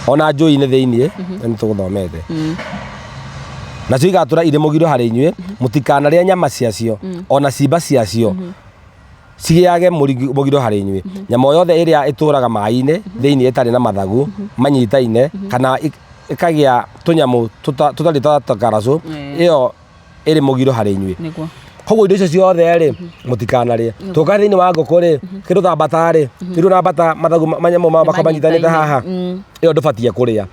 Speaker 1: ona njũĩ-inĩ thĩinĩ, nĩ tũgũthomete. Nacio igatũra irĩ mũgiro harĩ inyuĩ, mũtikanarĩe nyama ciacio, ona ciimba ciacio, cigĩage mũgiro harĩ inyuĩ. Nyamũ o yothe ĩrĩa ĩtũũraga maĩ-inĩ thĩinĩ ĩtarĩ na mathagu manyitaine, kana ĩkagĩa tũnyamũ tũtarĩ twa ngaracũ, ĩyo ĩrĩ mũgiro harĩ inyuĩ.
Speaker 2: Nĩguo.
Speaker 1: Koguo indo icio ciothe rĩ, mũtikanarĩe. Tũka thĩinĩ wa ngũkũ rĩ, kĩndũ ta mbata rĩ, kĩndũ na mbata mathagu manyamũ makwa manyitanĩte haha, ĩyo ndũbatiĩ kũrĩa.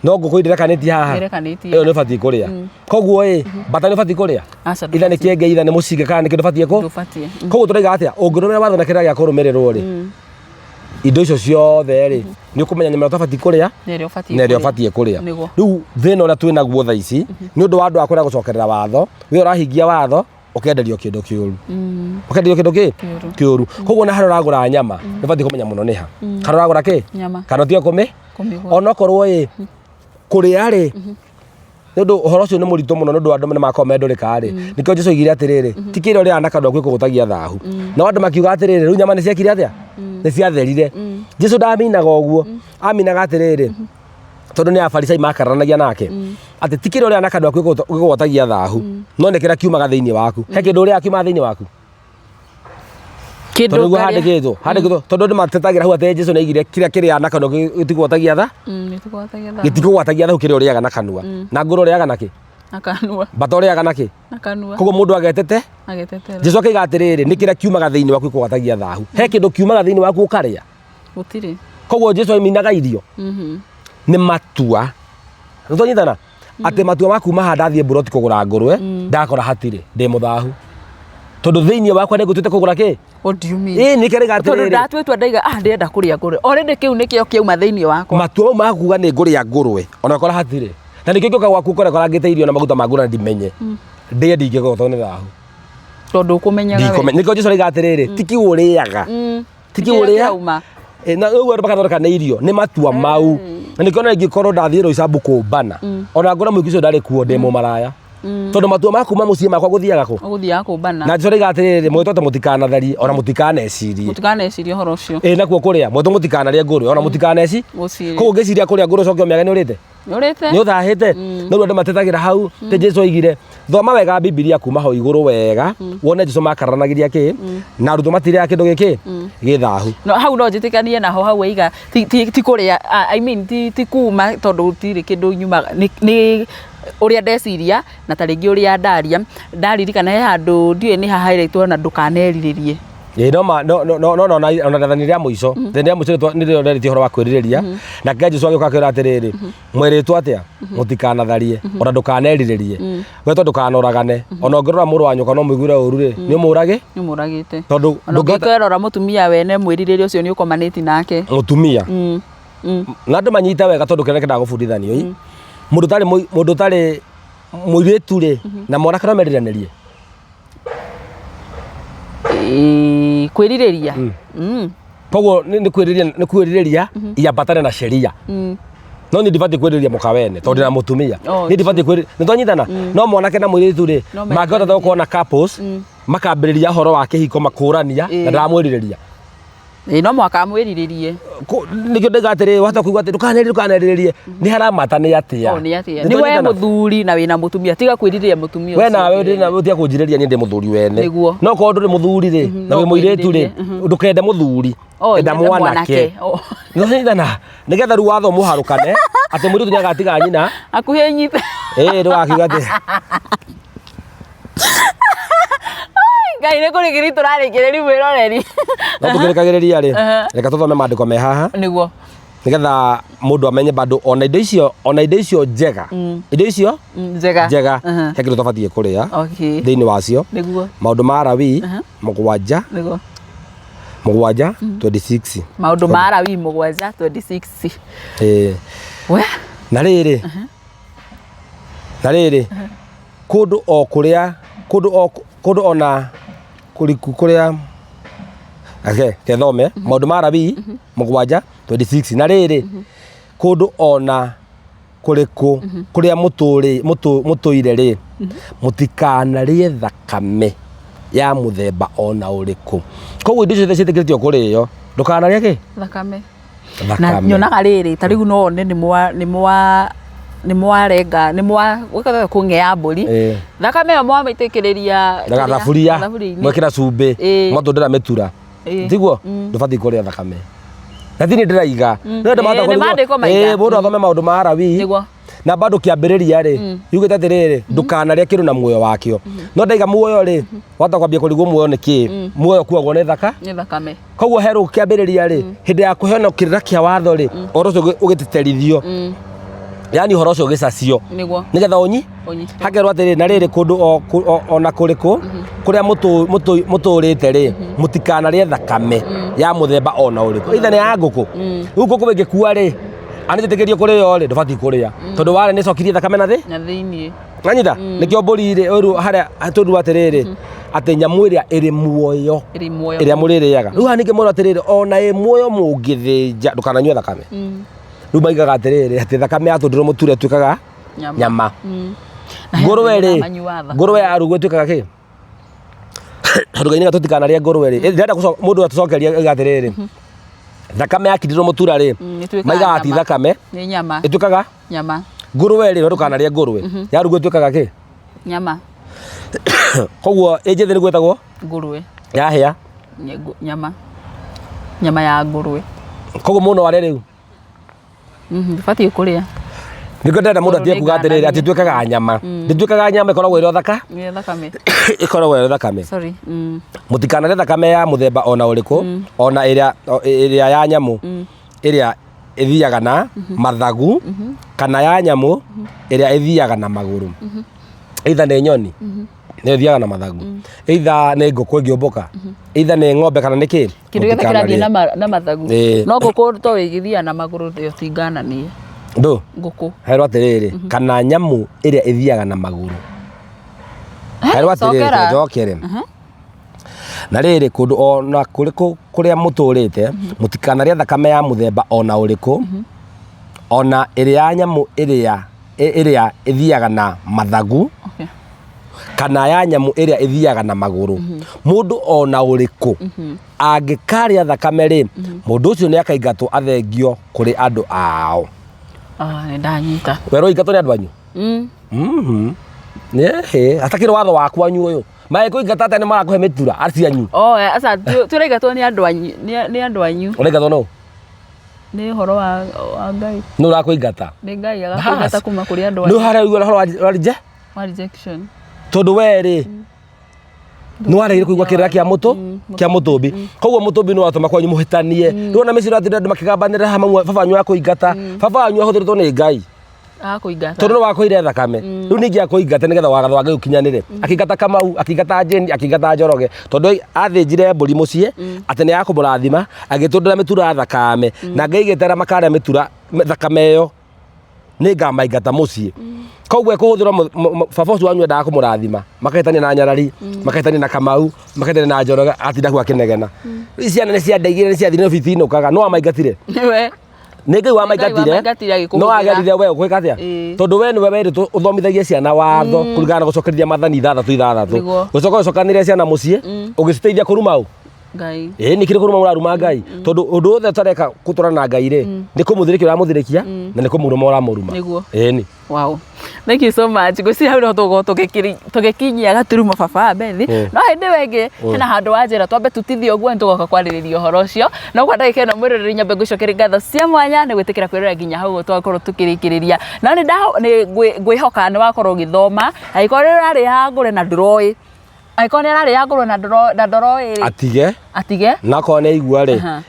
Speaker 1: No ngũkũ ndĩrekanĩtie haha,
Speaker 2: Ndĩrekanĩtie.
Speaker 1: ĩyo nĩ ũbatiĩ kũrĩa. Koguo ĩ, mbata nĩ ũbatiĩ kũrĩa?
Speaker 2: Aca,
Speaker 1: Itha nĩ
Speaker 2: ndũbatiĩ.
Speaker 1: kĩenge, itha nĩ mũcinga kana nĩ kĩndũ ũbatiĩ kũ?
Speaker 2: Ndũbatiĩ.
Speaker 1: Koguo tũraiga atĩa? Ũngĩrũmĩrĩra watho na kĩrĩra gĩa kũrũmĩrĩrwo rĩ, indo icio ciothe rĩ, nĩ ũkũmenya nyama ĩrĩa ũtabatiĩ kũrĩa
Speaker 2: Na ĩrĩa ũbatiĩ
Speaker 1: na ĩrĩa
Speaker 2: kũrĩa.
Speaker 1: ũbatiĩ kũrĩa.
Speaker 2: Nĩguo.
Speaker 1: Rĩu thĩna ũrĩa twĩ naguo thaa ici nĩ ũndũ wa andũ a kũrĩa gũcokerera watho, we ũrahingia watho ũkenderio kĩndũ kĩũru. Ũkenderio kĩndũ kĩ?
Speaker 2: Kĩũru.
Speaker 1: Kĩũru. Koguo na harĩa ũragũra nyama nĩ ũbatiĩ kũmenya mũno nĩ ha. Harĩa ũragũra kĩ?
Speaker 2: Nyama.
Speaker 1: Kana ũtige kũmĩ?
Speaker 2: Kũmĩgũra.
Speaker 1: Onokorwo ĩ, kũrĩa rĩ, nĩ ũndũ ũhoro ũcio nĩ mũritũ mũno nĩ ũndũ andũ nĩ makoragwo mendũrĩka rĩ, nĩkĩo Jesũ oigire atĩrĩrĩ, ti kĩrĩa ũrĩaga na kanua gĩkũgũtagia thahu. No andũ makiuga atĩrĩrĩ, rĩu nyama nĩ ciekire atĩa? Nĩ ciatherire. Jesũ ndaminaga ũguo, aminaga atĩrĩrĩ, tondũ nĩ Afarisai makararanagia nake, atĩ ti kĩrĩa ũrĩaga na kanua gĩkũgũtagia thahu, no nĩ kĩrĩa kiumaga thĩinĩ waku. He kĩndũ ũrĩaga kiumaga thĩinĩ waku?
Speaker 2: Kĩndũ
Speaker 1: Tondũ nĩguo
Speaker 2: ngarĩa-
Speaker 1: handĩkĩtwo, handĩkĩtwo, tondũ andũ matetagĩra hau atĩ Jesũ nĩaigire kĩrĩa kĩrĩaga na kanua gĩtigwatagia tha,
Speaker 2: Gĩtigwatagia tha.
Speaker 1: gĩtikũgwatagia thahu kĩrĩa ũrĩaga na kanua. Na ngũrwe ũrĩaga na kĩ?
Speaker 2: Na kanua.
Speaker 1: Mbata ũrĩaga na kĩ?
Speaker 2: Na kanua.
Speaker 1: Koguo mũndũ agetete,
Speaker 2: Agetetera.
Speaker 1: Jesũ akĩiga atĩrĩrĩ, nĩ kĩrĩa kiumaga thĩinĩ waku gĩkũgwatagia thahu. He kĩndũ kiumaga thĩinĩ waku ũkarĩa?
Speaker 2: Gũtirĩ.
Speaker 1: Koguo Jesũ aiminaga irio nĩ matua. Nĩtwanyitana? Atĩ matua ma kuma haha ndathiĩ mburoti kũgũra ngũrwe, ndakora hatirĩ, ndĩ mũthahu. Tondũ thĩinĩ wakwa nĩngũtuĩte kũgũra kĩ?
Speaker 2: What do you mean?
Speaker 1: Ĩĩ nĩkĩo rĩga
Speaker 2: Tondũ
Speaker 1: atĩrĩrĩ.
Speaker 2: ndatua itua ndaiga ah ndĩrenda kũrĩa ngũrwe. Already kĩu nĩkĩo kĩauma thĩinĩ wakwa.
Speaker 1: Matua mau ma kuga nĩ ngũrĩa ngũrwe, ona ũkora hatirĩ. Na nĩkĩo ngĩũka gwaku ũkore ngorangĩte irio na maguta ma ngũrwe na ndimenye. Ndĩe ndingĩgotwo nĩ thahu.
Speaker 2: Tondũ ũkũmenyaga we.
Speaker 1: Ndikomenya. Nĩkĩo Jesũ araiga atĩrĩrĩ, ti kĩu ũrĩaga. Ti kĩu
Speaker 2: Kĩrĩa
Speaker 1: ũrĩa
Speaker 2: kĩrauma.
Speaker 1: Na rĩu andũ magathondeka nĩ irio nĩ matua mau. Na nĩkĩo ona ingĩkorwo ndathiĩ Roysambu kũmbana, ona ngorwo mũhiki ũcio ndarĩ kuo ndĩ mũmaraya. Tondũ matua ma kuma mũciĩ makwa gũthiaga kũ?
Speaker 2: Ũgũthiaga kũmbana.
Speaker 1: Na Jesũ araiga atĩrĩrĩ, mwĩtwo atĩ mũtikanatharie ona mũtikanecirie.
Speaker 2: Mũtikanecirie ũhoro ũcio.
Speaker 1: Ĩ nakuo kũrĩa, mwĩtwo mũtikanarĩe ngũrwe ona mũtikaneci.
Speaker 2: Gũciria.
Speaker 1: Koguo ũngĩciria kũrĩa ngũrwe ũcoke ũmĩage nĩ ũrĩte?
Speaker 2: Nĩũrĩte?
Speaker 1: Nĩ ũthahĩte? No rĩu andũ matetagĩra hau, atĩ Jesũ oigire, thoma wega Bibilia kuma hau igũrũ wega, wone Jesũ makararanagiria kĩ, na arutwo matirĩaga kĩndũ gĩkĩ, gĩ thahu.
Speaker 2: No, hau no njĩtĩkanie naho hau waiga ti, ti, ti kũrĩa I mean, ti, ti kuma tondũ gũtirĩ kĩndũ nyumaga nĩ, nĩ ũrĩa ndeciria na ta rĩngĩ ũrĩa ndaria ndaririkana he handũ ndiũĩ nĩ ha highlight na ndũkanerirĩrie.
Speaker 1: Ĩĩ no ma no no no no ona ona rĩathani rĩa mũico rĩathani rĩa mũico nĩrĩo rĩarĩtie ũhoro wa kwĩrirĩria nake Jesũ agĩũka akĩra atĩrĩrĩ mwerĩtwo atĩa mũtikanatharie ona ndũkanerirĩrie wetwo ndũkanoragane ona ũngĩrora mũrũ wa nyũkwa no mũiguĩre ũru rĩ nĩ ũmũrage
Speaker 2: Nĩ ũmũragĩte.
Speaker 1: tondũ
Speaker 2: Ona
Speaker 1: ndũngĩhota
Speaker 2: ũngĩkerora mũtumia wene mwĩrirĩria ũcio nĩ ũkomanĩti nake.
Speaker 1: mũtumia na andũ manyite wega tondũ kĩrĩa kĩendaga gũbundithanio ĩ mũndũ ũtarĩ mũndũ ũtarĩ mũirĩtu rĩ na mwanake no meriranĩrie
Speaker 2: Ĩĩ, kwĩrirĩria
Speaker 1: koguo nĩ kwĩrirĩria nĩ kwĩrirĩria iambatane na sheria no niĩ ndibatiĩ kwĩrirĩria mũka wene tondũ ndĩna mũtumia.
Speaker 2: Oh,
Speaker 1: Niĩ ndibatiĩ kwĩrirĩria nĩ twanyitana no mwanake na mũirĩtu rĩ
Speaker 2: No
Speaker 1: mangĩhota ta gũkorwo na couples makambĩrĩria ũhoro wa kĩhiko makũrania na ndaramwĩrirĩria.
Speaker 2: Ĩĩ, no mũhaka amwĩrirĩrie.
Speaker 1: Nĩkĩo ndauga atĩrĩrĩ wahota kuigua atĩ ndũkanerirĩrie ndũkanerirĩrie nĩ haramata nĩ atĩa.
Speaker 2: Oh, nĩ atĩa? Nĩ we mũthuri na wĩna mũtumia tiga kwĩrirĩria mũtumia
Speaker 1: We
Speaker 2: ũcio
Speaker 1: nawe
Speaker 2: ũngĩ.
Speaker 1: ndĩ na ũtige kũnjirĩria niĩ ndĩ mũthuri wene.
Speaker 2: Nĩguo.
Speaker 1: No korwo ndũrĩ mũthuri rĩ na
Speaker 2: no
Speaker 1: wĩ mũirĩtu rĩ
Speaker 2: kwĩrirĩrie,
Speaker 1: ndũkende mũthuri
Speaker 2: Oh,
Speaker 1: enda
Speaker 2: nyenda
Speaker 1: mwanake.
Speaker 2: mwanake. Oh.
Speaker 1: Nĩwanyitana nĩgetha rĩu watho mũharũkane atĩ mũirĩtu nĩagatiga nyina
Speaker 2: Hakuhĩ nyite.
Speaker 1: ĩĩ ndũgakiuga atĩ
Speaker 2: Ngai nĩ kũrĩkĩrĩria tũrarĩkĩrĩria mwĩroreri.
Speaker 1: No tũkĩrĩkagĩrĩria rĩ reke tũthome maandĩko me haha
Speaker 2: Nĩguo.
Speaker 1: nĩgetha mũndũ amenye bado ona indo icio ona indo icio njega indo icio
Speaker 2: Njega.
Speaker 1: njega he kĩndũ tũbatiĩ kũrĩa
Speaker 2: Okay.
Speaker 1: thĩinĩ wacio
Speaker 2: Nĩguo.
Speaker 1: maũndũ ma Lawi mũgwanja
Speaker 2: Nĩguo.
Speaker 1: mũgwanja 26
Speaker 2: Maũndũ ma Lawi 7 26.
Speaker 1: Ĩĩ.
Speaker 2: We.
Speaker 1: Na rĩrĩ Na rĩrĩ, kũndũ o kũrĩa kũndũ o kũndũ ona kũriku kũrĩa ake kethome maũndũ ma Lawi 7:26. Na rĩrĩ, kũndũ ona kũrĩkũ kũrĩa mũtũrĩ mũtũire rĩ, mũtikanarĩe thakame ya mũthemba ona ũrĩkũ. Koguo indo ciothe ciĩtĩkĩrĩtio kũrĩo, ndũkanarĩe kĩ?
Speaker 2: Thakame. Na nyonaga rĩrĩ, ta rĩu no one nĩ mwa nĩ mwa nĩ mwarenga nĩ mwa gwĩkaga kũng'ea mbũri. Thakame ĩyo mwamĩitĩkĩrĩria
Speaker 1: na gathaburia, mwekĩra cumbĩ, mwatũndĩra mĩtura. Tiguo? Ndũbatiĩ kũrĩa thakame. Na ti niĩ ndĩraiga. No ndĩ mahota
Speaker 2: Nĩ maandĩko maiga.
Speaker 1: Mũndũ athome maũndũ ma Lawi.
Speaker 2: Nĩguo.
Speaker 1: Na bado kĩambĩrĩria rĩ, yugĩte atĩrĩrĩ, ndũkanarĩe kĩndũ na muoyo wakĩo. No ndaiga muoyo rĩ, wahota kwambia kũrigwo muoyo nĩ kĩĩ. Muoyo ũkuagwo nĩ thaka.
Speaker 2: Nĩ thakame.
Speaker 1: Koguo herwo kĩambĩrĩria rĩ, hĩndĩ ya kũheana kĩrĩra kĩa watho rĩ, ũhoro ũcio ũgĩtĩtĩrithio. Yaani ũhoro ũcio ũgĩcacio.
Speaker 2: Nĩguo.
Speaker 1: Nĩgetha ũnyi
Speaker 2: Ũnyite.
Speaker 1: Hakerwo atĩrĩ, na rĩrĩ, kũndũ o na kũrĩkũ kũrĩa mũtũrĩte rĩ, mũtikanarĩe thakame ya mũthemba o na ũrĩkũ, either nĩ ya ngũkũ. Rĩu ngũkũ ĩngĩkua rĩ, anĩtĩkĩrio kũrĩo rĩ, ndũbatiĩ kũrĩa, tondũ warĩa nĩ ĩcokirie thakame na thĩ.
Speaker 2: Na thĩiniĩ.
Speaker 1: Nanyita nĩkĩo mbũri rĩ, ũru harĩa tũru atĩrĩrĩ, atĩ nyamũ ĩrĩa ĩrĩ muoyo
Speaker 2: Ĩrĩ muoyo.
Speaker 1: Ĩrĩa mũrĩrĩaga. Rĩu haha ningĩ mũrwo atĩrĩrĩ, ona ĩ muoyo mũngĩthĩnja, ndũkananyue thakame. Rĩu maigaga atĩrĩrĩ, atĩ thakame yatũndĩrwo mũture ĩtuĩkaga
Speaker 2: Nyama.
Speaker 1: Nyama.
Speaker 2: Na he
Speaker 1: Ngũrwe
Speaker 2: andũ
Speaker 1: rĩ,
Speaker 2: manyuaga thakame.
Speaker 1: Ngũrwe yarugwo ĩtuĩkaga kĩ? Tondũ Ngai nĩga tũtikanarĩe ngũrwe rĩ, ndĩrenda mũndũ atũcokerie oiga atĩrĩrĩ, thakame yakindĩrwo mũtura rĩ,
Speaker 2: Ĩtuĩkaga
Speaker 1: maigaga ti
Speaker 2: nyama.
Speaker 1: Thakame
Speaker 2: Nĩ nyama.
Speaker 1: Ĩtuĩkaga
Speaker 2: Nyama.
Speaker 1: Ngũrwe rĩ, ndũkanarĩe ngũrwe, yarugwo ĩtuĩkaga kĩ?
Speaker 2: Nyama.
Speaker 1: Koguo ĩ njĩthĩ nĩguo ĩtagwo
Speaker 2: Ngũrwe.
Speaker 1: Yahĩa?
Speaker 2: Nyama. Nyama ya ngũrwe.
Speaker 1: Koguo mũno arĩa rĩu
Speaker 2: Ndũbatiĩ kũrĩa.
Speaker 1: Nĩkĩo ndĩrenda mũndũ
Speaker 2: Tondũ
Speaker 1: atige kuga atĩrĩrĩ atĩ
Speaker 2: nĩngananie.
Speaker 1: ĩtuĩkaga nyama. Ndĩtuĩkaga nyama, ĩkoragwo ĩrĩ o thaka.
Speaker 2: Nĩ thakame.
Speaker 1: Ĩkoragwo ĩrĩ thakame.
Speaker 2: Sorry.
Speaker 1: Mũtikanarĩe thakame ya mũthemba ona ũrĩkũ, ona ĩrĩa ĩrĩa ya nyamũ ĩrĩa ĩthiaga na mathagu, kana ya nyamũ ĩrĩa ĩthiaga na magũrũ. Either nĩ nyoni nĩ ĩthiaga na mathagu, either nĩ ngũkũ ĩngĩũmbũka, either nĩ ng'ombe kana nĩ kĩ.
Speaker 2: Kĩndũ gĩothe kĩrathiĩ
Speaker 1: Mũtikanarĩe.
Speaker 2: na mathagu. No ngũkũ to ĩgĩthiaga na magũrũ ĩyo tingananie.
Speaker 1: Ndũ
Speaker 2: Ngũkũ.
Speaker 1: Herwo atĩrĩrĩ, kana nyamũ ĩrĩa ĩthiaga na magũrũ. Herwo atĩrĩrĩ.
Speaker 2: Cokera.
Speaker 1: Njokere. Na rĩrĩ, kũndũ o na kũrĩkũ kũrĩa mũtũrĩte, mũtikanarĩe thakame ya mũthemba o na ũrĩkũ, ona ĩrĩa ya nyamũ ĩrĩa ĩthiaga na mathagu, kana ya nyamũ ĩrĩa ĩthiaga na magũrũ. Mũndũ o na ũrĩkũ angĩkarĩa thakame rĩ, mũndũ ũcio nĩ akaingatwo athengio kũrĩ andũ ao.
Speaker 2: Ah, nĩ ndanyita.
Speaker 1: Werwo ingatwo nĩ andũ anyu. Nĩhĩ atakĩrĩ watho wa kwanyu ũyũ magĩkũingata atĩa? Nĩ marakũhe mĩtura acianyu?
Speaker 2: Oh, aca tũraingatwo nĩ andũ anyu, nĩ andũ anyu.
Speaker 1: Ũraingatwo nũ?
Speaker 2: Nĩ ũhoro wa Ngai.
Speaker 1: Nũ ũrakũingata?
Speaker 2: Nĩ Ngai agakũingata kuma kũrĩ andũ
Speaker 1: Nĩ
Speaker 2: anyu.
Speaker 1: harĩa ũiguaga ũhoro wa
Speaker 2: Wa rejection.
Speaker 1: Tondũ we rĩ, nĩ waregire kũigua kĩrĩra kĩa mũtũ kĩa mũtũmbi. Koguo mũtũmbi nĩ watũma kwanyu mũhĩtanie. Rĩu ona mĩciĩ ũratinda andũ makĩgambanĩra haha, mamu baba wanyu akũingata. Baba wanyu ahũthĩrĩtwo nĩ Ngai.
Speaker 2: Agakũingata.
Speaker 1: Tondũ nĩ wakũire thakame. Rĩu ningĩ akũingate nĩgetha watho wa Ngai ũkinyanĩre. Akĩingata Kamau, akĩingata Jane, akĩingata Njoroge, tondũ athĩnjire mbũri mũciĩ atĩ nĩ yakũmũrathima, agĩtũndĩra mĩtura ya thakame, na Ngai agĩtera makarĩa mĩtura thakame ĩyo, nĩ ngamaingata mũciĩ. Koguo ekũhũthĩrwo baba ũcio wanyu endaga kũmũrathima, makahĩtania na Nyarari, makahĩtania na Kamau, makahĩtania na Njoroge, atinda kuu akĩnegena. Rĩu ciana nĩ ciandeigire, nĩ ciathire obici inũkaga. No wamaingatire?
Speaker 2: Nĩwe.
Speaker 1: Nĩ Ngai wamaingatire.
Speaker 2: Wamaingatire agĩkũhũthĩra.
Speaker 1: No agerire we ũgwĩka atĩa? Tondũ we nĩwe werĩtwo ũthomithagie ciana watho kũringana na gũcokereria maathani ithathatũ ithathatũ. Ũcoka ũcokanĩrĩre ciana mũciĩ ũgĩciteithia kũruma ũ?
Speaker 2: Ngai.
Speaker 1: Ĩĩ, nĩ kĩrĩ kũruma ũraruma Ngai? Tondũ ũndũ wothe ũtareka gũtũra na Ngai rĩ, nĩ kũmũthirĩkia ũramũthirĩkia na nĩ kũmũruma ũramũruma. Ĩĩ ni.
Speaker 2: Wow. Thank you so much. Ngwĩciria hau no tũgũkorwo tũgĩkinyia gaturumo baba wa Bethi. No hĩndĩ ĩyo ĩngĩ hena handũ wa njĩra twambe tutithie ũguo, nĩ tũgoka kwarĩrĩria ũhoro ũcio. No kwa ndagĩka ĩno, mwĩroreri, nyambe ngũcokerie ngatho cia mwanya nĩ gwĩtĩkĩra kwĩrora nginya hau ũguo twakorwo tũkĩrĩkĩrĩria. No nĩ ngwĩhoka nĩ wakorwo ũgĩthoma. Angĩkorwo nĩ ũrarĩaga ngũrwe na ndũroĩ, angĩkorwo nĩ ararĩaga ngũrwe na ndũroĩ rĩ,
Speaker 1: atige.
Speaker 2: Atige.
Speaker 1: Na akorwo nĩ aigua rĩ,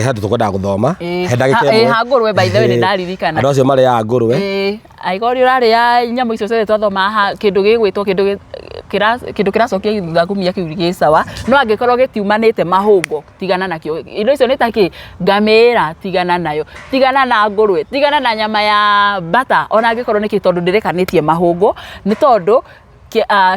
Speaker 1: handũ tũkwendaga gũthoma he ndagĩka ĩmwe.
Speaker 2: Ha ngũrwe, by the way, nĩ ndaririkana.
Speaker 1: Andũ acio marĩaga ngũrwe.
Speaker 2: Ĩĩ, angĩkorwo nĩ ũrarĩa nyamũ icio ciothe twathoma haha, kĩndũ gĩgwĩtwo kĩndũ Kĩndũ kĩracokia thutha ngumia kĩu gĩ sawa, no angĩkorwo gĩtiumanĩte mahũngo, tigana nakĩo. Indo icio nĩ ta kĩ? Ngamĩra, tigana nayo, tigana na ngũrwe, tigana na nyama ya mbata, ona angĩkorwo nĩ kĩ, tondũ ndĩrekanĩtie mahũngũ, nĩ tondũ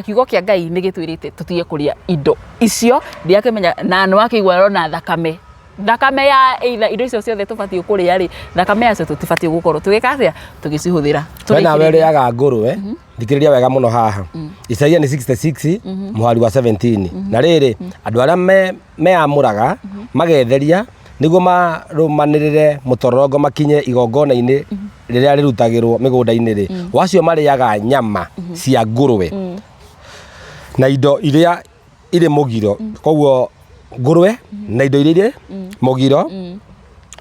Speaker 2: kiugo kĩa Ngai nĩ gĩtwĩrĩte tũtige kũrĩa indo icio. Ndirakĩmenya na nĩ wakĩigua ona thakame, thakame ya either indo icio ciothe tũbatiĩ kũrĩa rĩ, thakame yacio tũtibatiĩ gũkorwo tũgĩka atĩa, tũgĩcihũthĩra.
Speaker 1: We nawe ũrĩaga ngũrwe, thikĩrĩria wega mũno haha. Isaia nĩ 66 mũhari wa 17. Na rĩrĩ, andũ arĩa meamũraga magetheria nĩguo marũmanĩrĩre mũtorongo makinye igongona-inĩ rĩrĩa rĩrutagĩrwo mĩgũnda-inĩ rĩ, o acio marĩaga nyama cia ngũrwe na indo iria irĩ mũgiro, koguo ngũrwe na indo iria irĩ mũgiro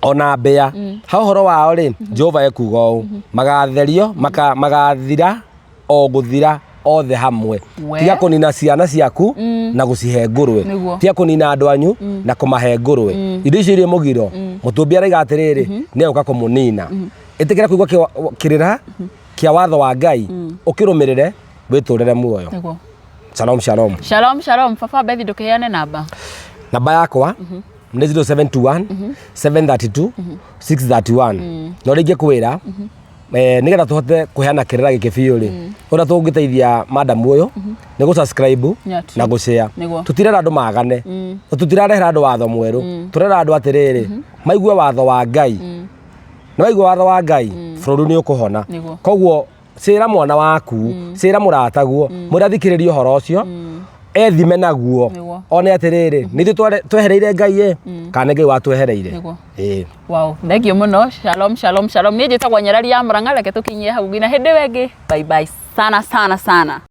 Speaker 1: ona mbĩa, ha ũhoro wao rĩ, Jehova ekuga ũũ, magatherio magathira o gũthira othe hamwe.
Speaker 2: We.
Speaker 1: Tiga kũnina ciana ciaku na gũcihe ngũrwe. Tiga kũnina andũ anyu na kũmahe ngũrwe, indo icio irĩ mũgiro. Mũtũmbi araiga atĩrĩrĩ, nĩ egũka kũmũnina. Ĩtĩkĩra kũigua kĩrĩra kĩa watho wa Ngai, ũkĩrũmĩrĩre, wĩtũrĩre muoyo. Shalom, shalom.
Speaker 2: Shalom, shalom. Baba Bethi, ndũkĩheane namba.
Speaker 1: Namba yakwa nĩ 0721 732 631. No rĩngĩ kwĩra nĩgetha tũhote kũheana kĩrĩra gĩkĩ biũ rĩ, ũrĩa tũngĩteithia madam ũyũ nĩ gũ subscribe
Speaker 2: Yeah, true.
Speaker 1: na gũ share. Tũtirera andũ magane, na tũtirarehera andũ watho mwerũ. Tũrera andũ atĩrĩrĩ, maigue watho wa Ngai. Nĩ waigua watho wa Ngai, bũrũri nĩ ũkũhona. Koguo cĩra mwana waku, cĩra mũrataguo, mwĩre athikĩrĩrie ũhoro ũcio, ethime naguo, one atĩrĩrĩ, nĩ ithuĩ twehereire Ngai ĩ, kana nĩ Ngai watwehereire. Ĩĩ.
Speaker 2: Wow, thank you mũno. Shalom, shalom, shalom. Niĩ njĩtagwo Nyarari ya Mũrang'a, reke tũkinyie hau nginya hĩndĩ ĩyo ĩngĩ. Bye bye sana sana sana.